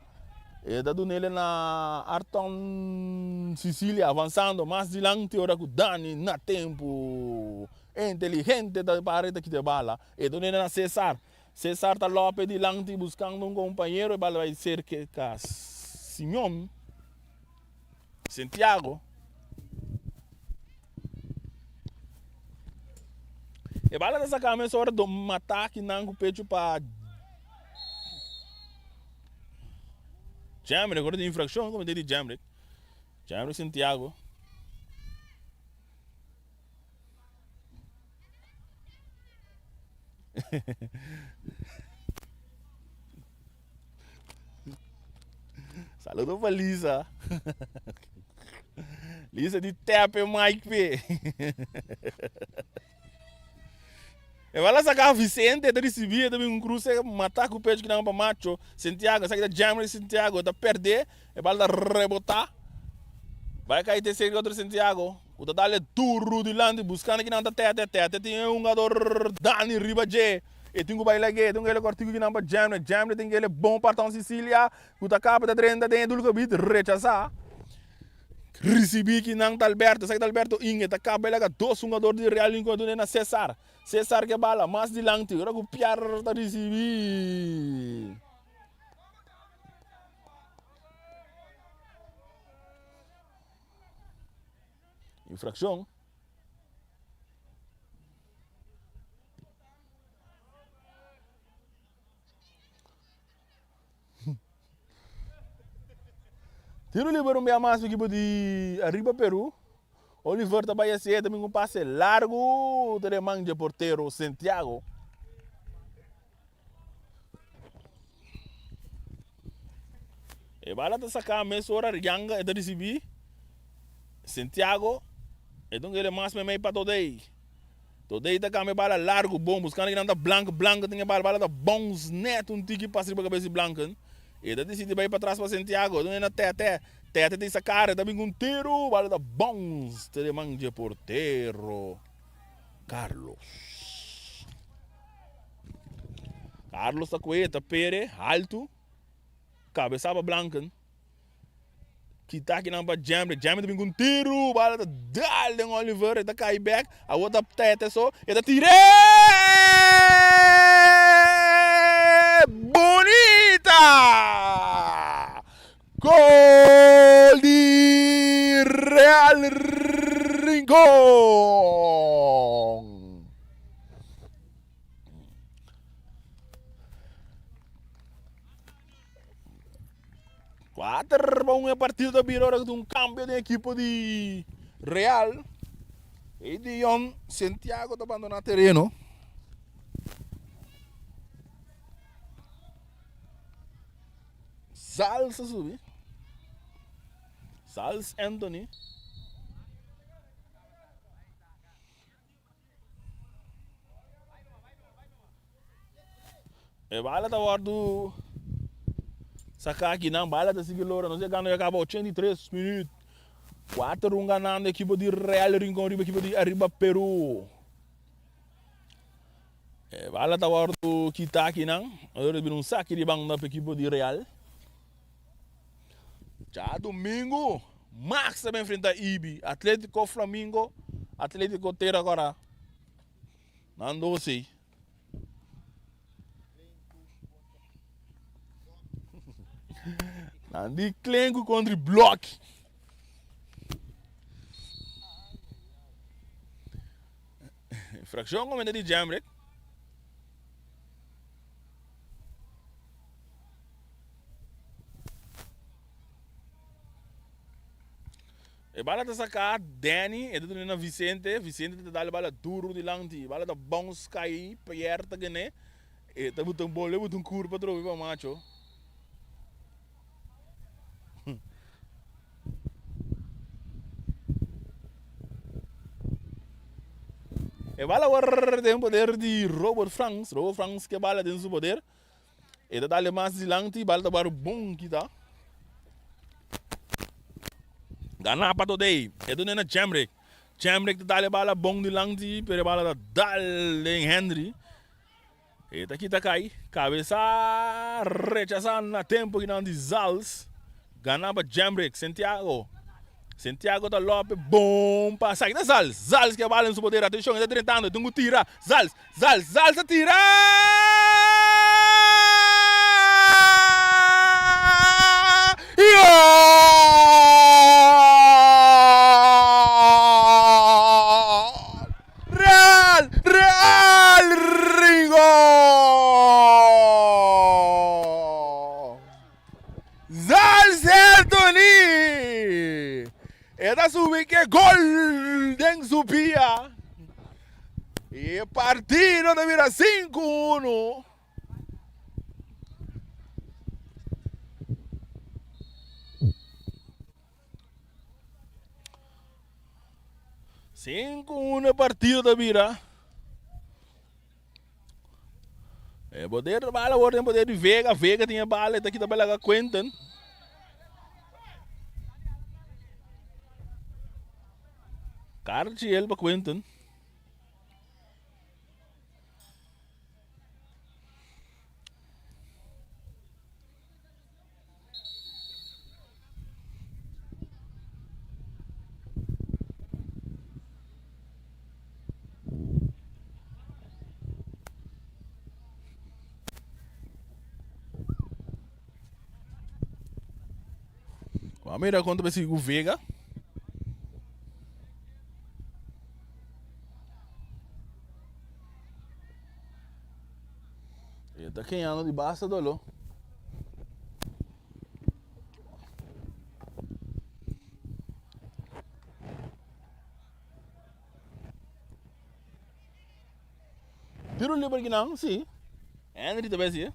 E ta dunele na Arton Cicilia avansando mas dilanti ora ku Dani na tempu inteligente ta para e ta kita e bala. E ta dunele na Cesar. Cesar ta lope dilanti buskando un kompañero e bala bai serka Simeon Santiago. E bala ta saka mesora do mata kinan ku pechu pa Jamrick, ora di infraccion comete di Jamrick. Jamrick Santiago. Saludo pa Lisa. Lisa di tap e mic pe. E bala saca Vicente, ta ricibi, ta bin un cruce, mata cu pecho kinan pa Macho. Santiago, esaki ta Jamrick Santiago, ta perde, e bala ta rebota. Bai cay te cerca otro Santiago, cu ta dale duro dilanti, buscando kinan ta Tete, Tete tin e hungador Dani riba dje. E tin cu bai lag'e, e tin cu ele cortico kinan pa Jamrick, Jamrick tin cu ele bon parton Sicilia, cu ta caba ta drenta den e doelgebied, rechasa. Ricibi ki nan ta Alberto, esaki ta Alberto Inge, ta caba e laga dos hungador di Real Rincon dune na Cesar. Cesar ke bala mas dilanti, ora cu Piar ta ricibi. Infraccion. Tiro liber un bia mas pa ekipo di Arriba Peru. Oliver ta bai hacié también un pase largo ta den man dje portero Santiago. E bala ta saca mesora Yanga e ta ricibi Santiago e ta un kere mas memey pa Todey. Todey ta cambia bala largo bon buscando kinan ta Blanco Blanco tin e bala bala ta bounce net un tiki pasa riba cabes di Blanco e ta dicidi bay patras pa Santiago e ta na Tete Tete tin sa cara e ta bin cu un tiro bala ta bounce te den man dje portero Carlos Carlos ta cohe ta pere alto cabeza pa Blanco. Kita kinan pa Jamrick. Jamrick ta bin ku un tiru. Bala ta dal den Oliver. E ta kai bek. Awor ta Tete so. E ta tir'é! Bunita! Gol di Real Rincon! 4 pa 1 e partido ta bira ora ku tin un kambio den ekipo di Real. E Dion Santiago ta bandoná tereno. Sals a subi. Sals Anthony. E bala ta wòrdu saká akinan, bala ta sigui lora. Nos yegando ya kaba 83 minüt. 4-1 ganando ekipo di Real Rincon riba ekipo di Arriba Peru. E bala ta wòrdu kita akinan. Ora bira un saki di banda pa ekipo di Real. Djadumingu, Max ta ben enfrenta Ibi, Atletico Flamingo, Atletico Tera Kora. Nan dos ei. Nan di Klenku kontra Blok. Infraccion comete di Jamrick. E bala ta saca Danny, e ta duna na Vicente, Vicente ta dal e bala duro dilanti, e bala ta bounce cay, Pierre ta gane, e ta buta un bolo, e buta un curpa atrobe pa Macho. E bala awor den poder di Robert Frans, Robert Frans ke bala den su poder. E ta dale mas dilanti, bal ta bar bon kita. Gana pa Todey. E dune na Jamrick. Jamrick ta dale bala bon dilanti, pero e bala ta dal den Henry. E ta kita kai. Cabeza rechasa na tempo kinan di Zals. Gana pa Jemrick Santiago. Santiago ta lope bon pasa. Aki ta Zals. Zals ke bala den su poder. Atencion, e ta drentando. E tin ku tira. Zals, Zals, Zals ta tira! Gol! Real! Real Rincon! Zals Anthony! E ta subi ke gol den su pia. I e partido ta bira 5-1. 5-1 e partido ta bira. E poder de bala wordt in poder di Vega. Vega tin e bala, e ta kita bala ka Quentin. Karchi el pa Quentin. Vamos mira cuánto vez sigue Vega. E ta keñando di basta dolo. Tiro libre kinan, si. Henry ta besi, eh?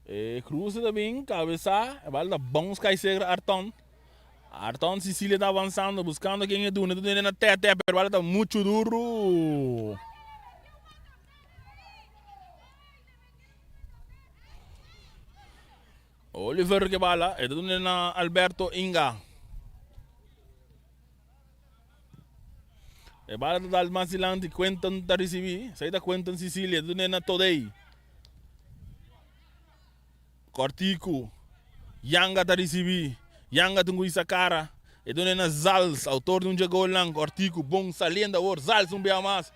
E cruce ta bin, cabeza, e bal ta bounce cay segra Arton. Arton Sicilia ta avanzando, buscando ken e duna, ta duna na Tete, pero bal ta mucho duro. Oliver ke bala, e ta duna na Alberto Inga. E bala ta dal mas dilanti, Quentin ta ricibi, esey ta Quentin Cicilia, ta dune na Todey. Cortico, Yanga ta ricibi, Yanga tin cu hisa cara, e dune na Zals, autor di un dje golnan, Cortico bon saliendo awor, Zals un bia mas,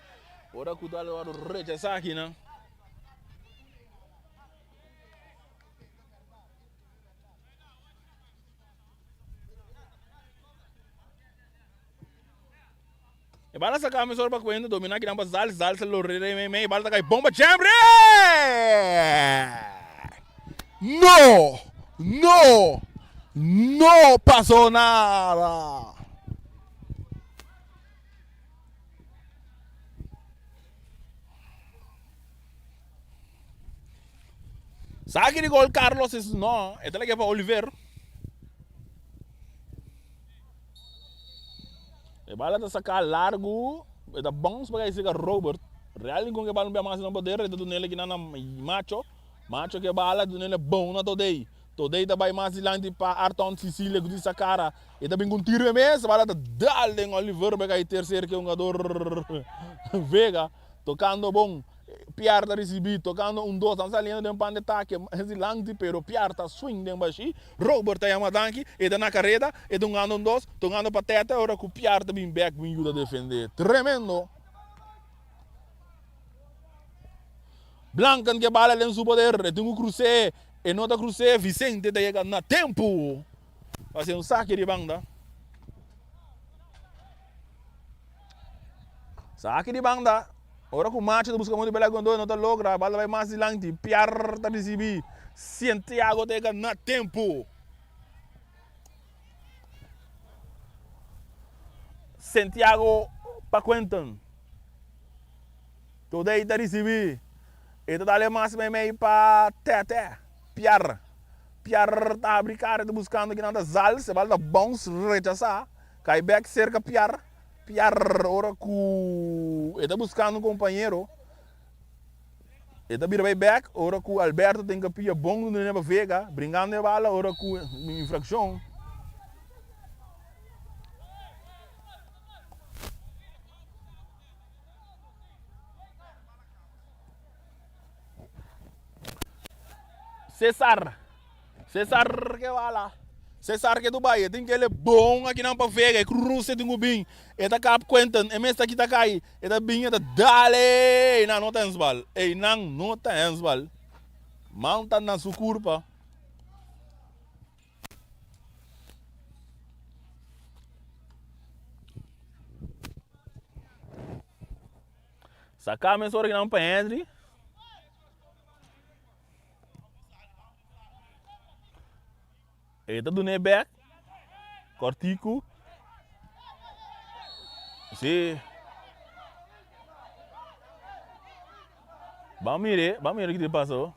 ora cu dal worde rechasa akinan. E bala saca mesora pa cuenta, domina kinan pa Zals, Zals lo rere mei mei, bala ta cay bomba Jembre! No! No! No pasó nada! Saki di gol Carlos es no, e ta leke pa Oliver. E bala ta saka largu, e ta bounce pa kai seka Robert. Real Rincon ke bala un bia mas na poder, e ta dunele kinan na Macho. Macho ke bala dunele bon na Todey. Todey ta bai mas dilanti pa Arton Cecilia ku di sakara. E ta bin ku un tiro e mes, bala ta dal den Oliver pa kai tercer ke hungador Vega. Tocando bon, Piar ta ricibi, tocando un dos, nan saliendo den pan de take, hesi lanti, pero Piar ta swing den bashi, Robert ta yama danki, e ta na careda, e ta hungando un dos, tocando pa Tete, ora cu Piar ta bin bek bin yuda defende. Tremendo! Blanken ke bala den su poder, e tin cu crus'e, e no ta crus'e, Vicente ta yega na tempo pa haci un sake di banda. Saki di banda, ora ku Macho ta buska modo di bela gondó e no ta logra, bal ta bai mas dilanti, Piar ta risibí, Santiago ta yega na tempu. Santiago pa Quentin. Todey ta risibí, e ta dale mas meimei pa Tete, Piar. Piar ta abri kara, ta buskando kinan ta Zals, e bal ta bounce, rechasá. Kai bek serka Piar, Piar ora ku e ta buskando un kompañero, e ta bira bai bek ora ku Alberto tin ke pia bon dunde pa Vega, bringando e bala ora ku infrakshon. Cesar. Cesar ke bala. Cesar ke Dubai. E tin kele bon akinan pa Vega. E cruce tin ku bin. E ta kap Quentin. E mes ta kita kai. E ta bin e ta dale. Einan no ta hensbal. Einan no ta hensbal. Man ta na su kurpa. Saka mes ora kinan pa Henry. E ta dun'é bek. Kòrtiku. Sí. Ban mir'é, ban mira kiko ta pasa ho.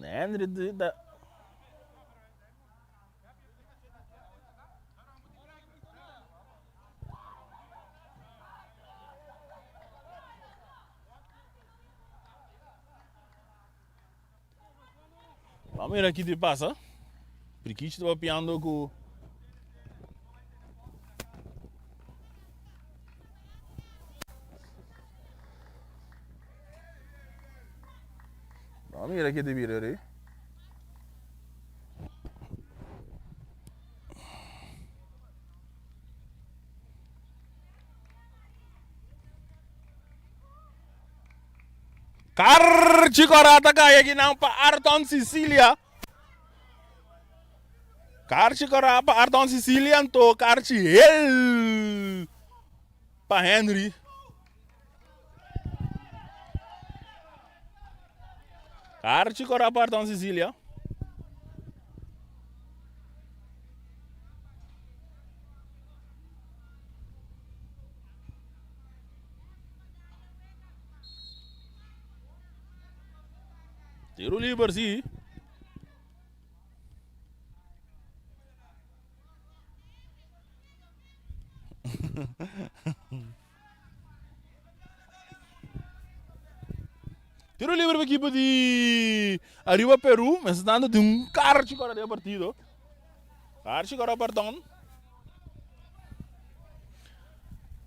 Henry ta. Vamos mira ki ta pasa. Prikichi ta papiando ku. Vamos mira ki ta bira ri. Karchi kora ta kai akinan pa Arton Sicilia. Karchi kora pa Arton Sicilia anto karchi hel pa Henry. Karchi kora pa Arton Sicilia. Tiro liber si. Tiro liber pa equipo di Arriba Peru, mester dando di un karchi kora den partido. Karchi kora perdon.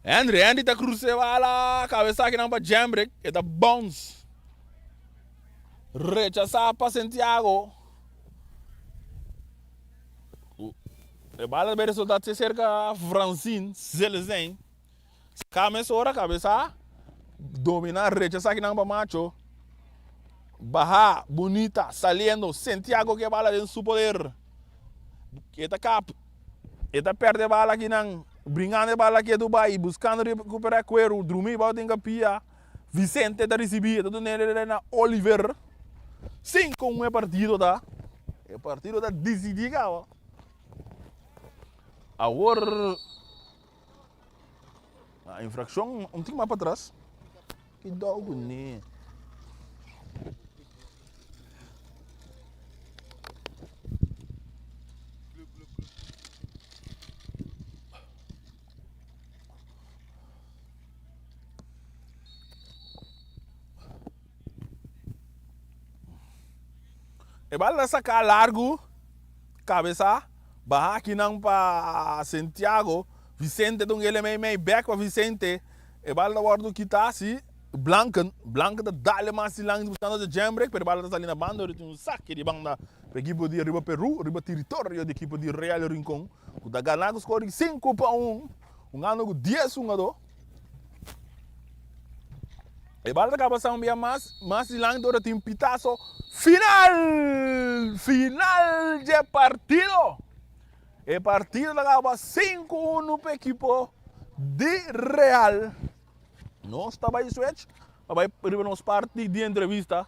Henry, Henry ta cruce bala, cabeza akinan pa Jembrick, e ta bounce. Rechasa pa Santiago. E bala ta resulta te cerca Francine Celestijn. Saka mesora cabeza, domina, rechasa akinan pa Macho. Baha, bunita, saliendo, Santiago ke bala den su poder. E ta kap. E ta perde bala akinan, bringando e bala ketu bai, buskando rekuperá kueru, drumi bou den kapia. Vicente ta risibí, e ta dun'é na Oliver. 5-1 e partido ta. E partido ta disidí kaba. Awor a infrakshon un tiki mas patras. Ki dou kuné. E bala ta saká largu, kabesá, baha akinan pa Santiago, Vicente ta un gele mei mei, bèk pa Vicente, e bala ta wòrdu kitá si Blanken, Blanken ta dale mas dilanti buskando dje jambreak, pero e bala ta sali na banda, ora tin un sake di banda pa ekipo di Riba Peru, riba teritorio di ekipo di Real Rincon, ku ta gana ku skor di 5-1, hungando ku dies hungadó. E bala ta kaba sa un bia mas, mas dilanti ora tin pitaso final! Final dje partido! E partido ta kaba 5-1 pa ekipo di Real. Nos ta bai switch pa bai riba nos parti di entrevista.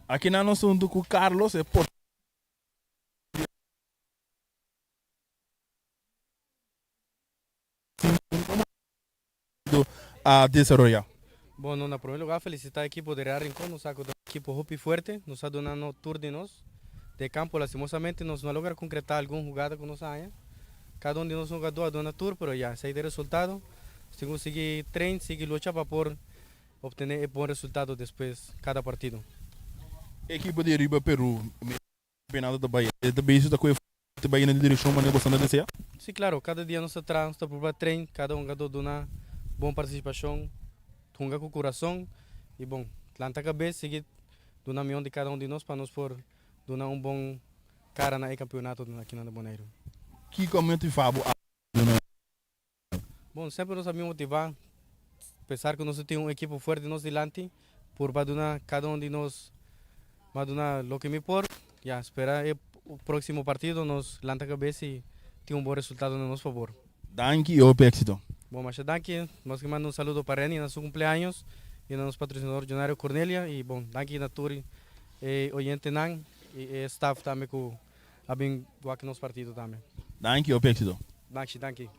Aki nan nos huntu ku Carlos e portero di a desaroyá. Bon, na promé lugá felisitá ekipo di Real Rincon, nos sa ku ta un ekipo hopi fuerte, nos a duna no tur di nos den kampo, lastimosamente nos no a logra konkretá algun hugada ku nos a haña, kada un di nos hugadó a duna tur, pero ya, esei ta e resultado, nos tin ku sigui train, sigui lucha pa por obtené e bon resultado despues kada partido. Ekipo di Riba Peru Campeonato ta bai e ta bezig ta cu e ta bai na di direccion manera boso ta desea? Si claro, cada dia nos ta traha, nos ta purba train, cada hungador duna bon participacion, hunga cu curason y bon, lanta cabes, sigui duna mion di cada un di nos pa nos por duna un bon cara na e campeonato aki na Boneiru. Kico a motiva bo a duna? Bon, semper nos a bin motivá, pesar ku nos no tin un ekipo fuerte nos dilanti, purba duna kada un di nos a duna loke mi por, ya spera e próksimo partido nos lanta kabes i tin un bon resultado na nos fabor. Danki i hopi éksito. Bon, masha danki. Nos ke manda un saludo pa Renny na su kumpleaños i na nos patrosinador Jonario Cornelia i bon, danki na tur e oyentenan i e staf tambe ku a bin wak nos partido tambe. Danki, hopi éksito. Danki, danki.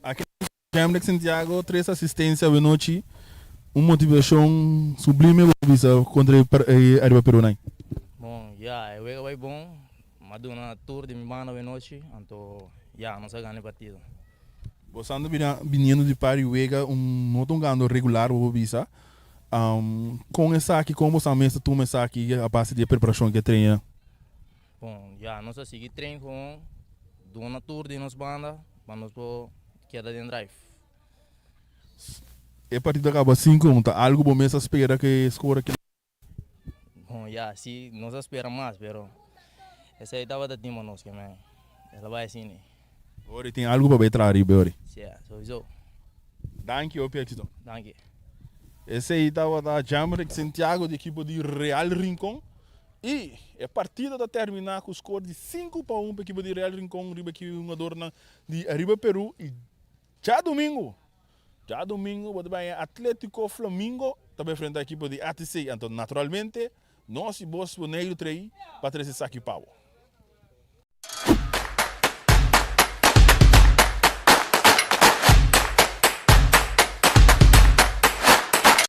Aki Jemrick Santiago tres asistencia awenochi un motivacion sublime bo bisa contra e Ariba Peru nai. Bon ya e wega bai bon m'a duna tur di mi banda awenochi anto ya nos a gana e partido. Bo sa anda bira biniendo di par di wega un no ta un gando regular bo por bisa. Kon esaki kon bo sa mes ta tuma esaki a base di e preparashon ku e train? Bon ya nos a sigui train gewoon duna tur di nos banda pa nos por keda den drive. E partido a kaba 5-1 ta algu bo mes a spera ku e score aki? Bon ya si nos a spera mas pero esei tabata tin pa nos ke men el a bai asina. Ori tin algu pa bai traha riba ori. Si souiso. Danki hopi exito. Danki. Esei tabata Jamrick Santiago di ekipo di Real Rincon y e partido ta termina cu score di 5-1 pa ekipo di Real Rincon riba e hungadornan di Ariba Peru y djadomingo Djadomingo bo ta bai Atletico Flamingo ta bai enfrenta ekipo di ATC. Anto naturalmente nos y bos Boneiru trei pa trece esaki pa bo.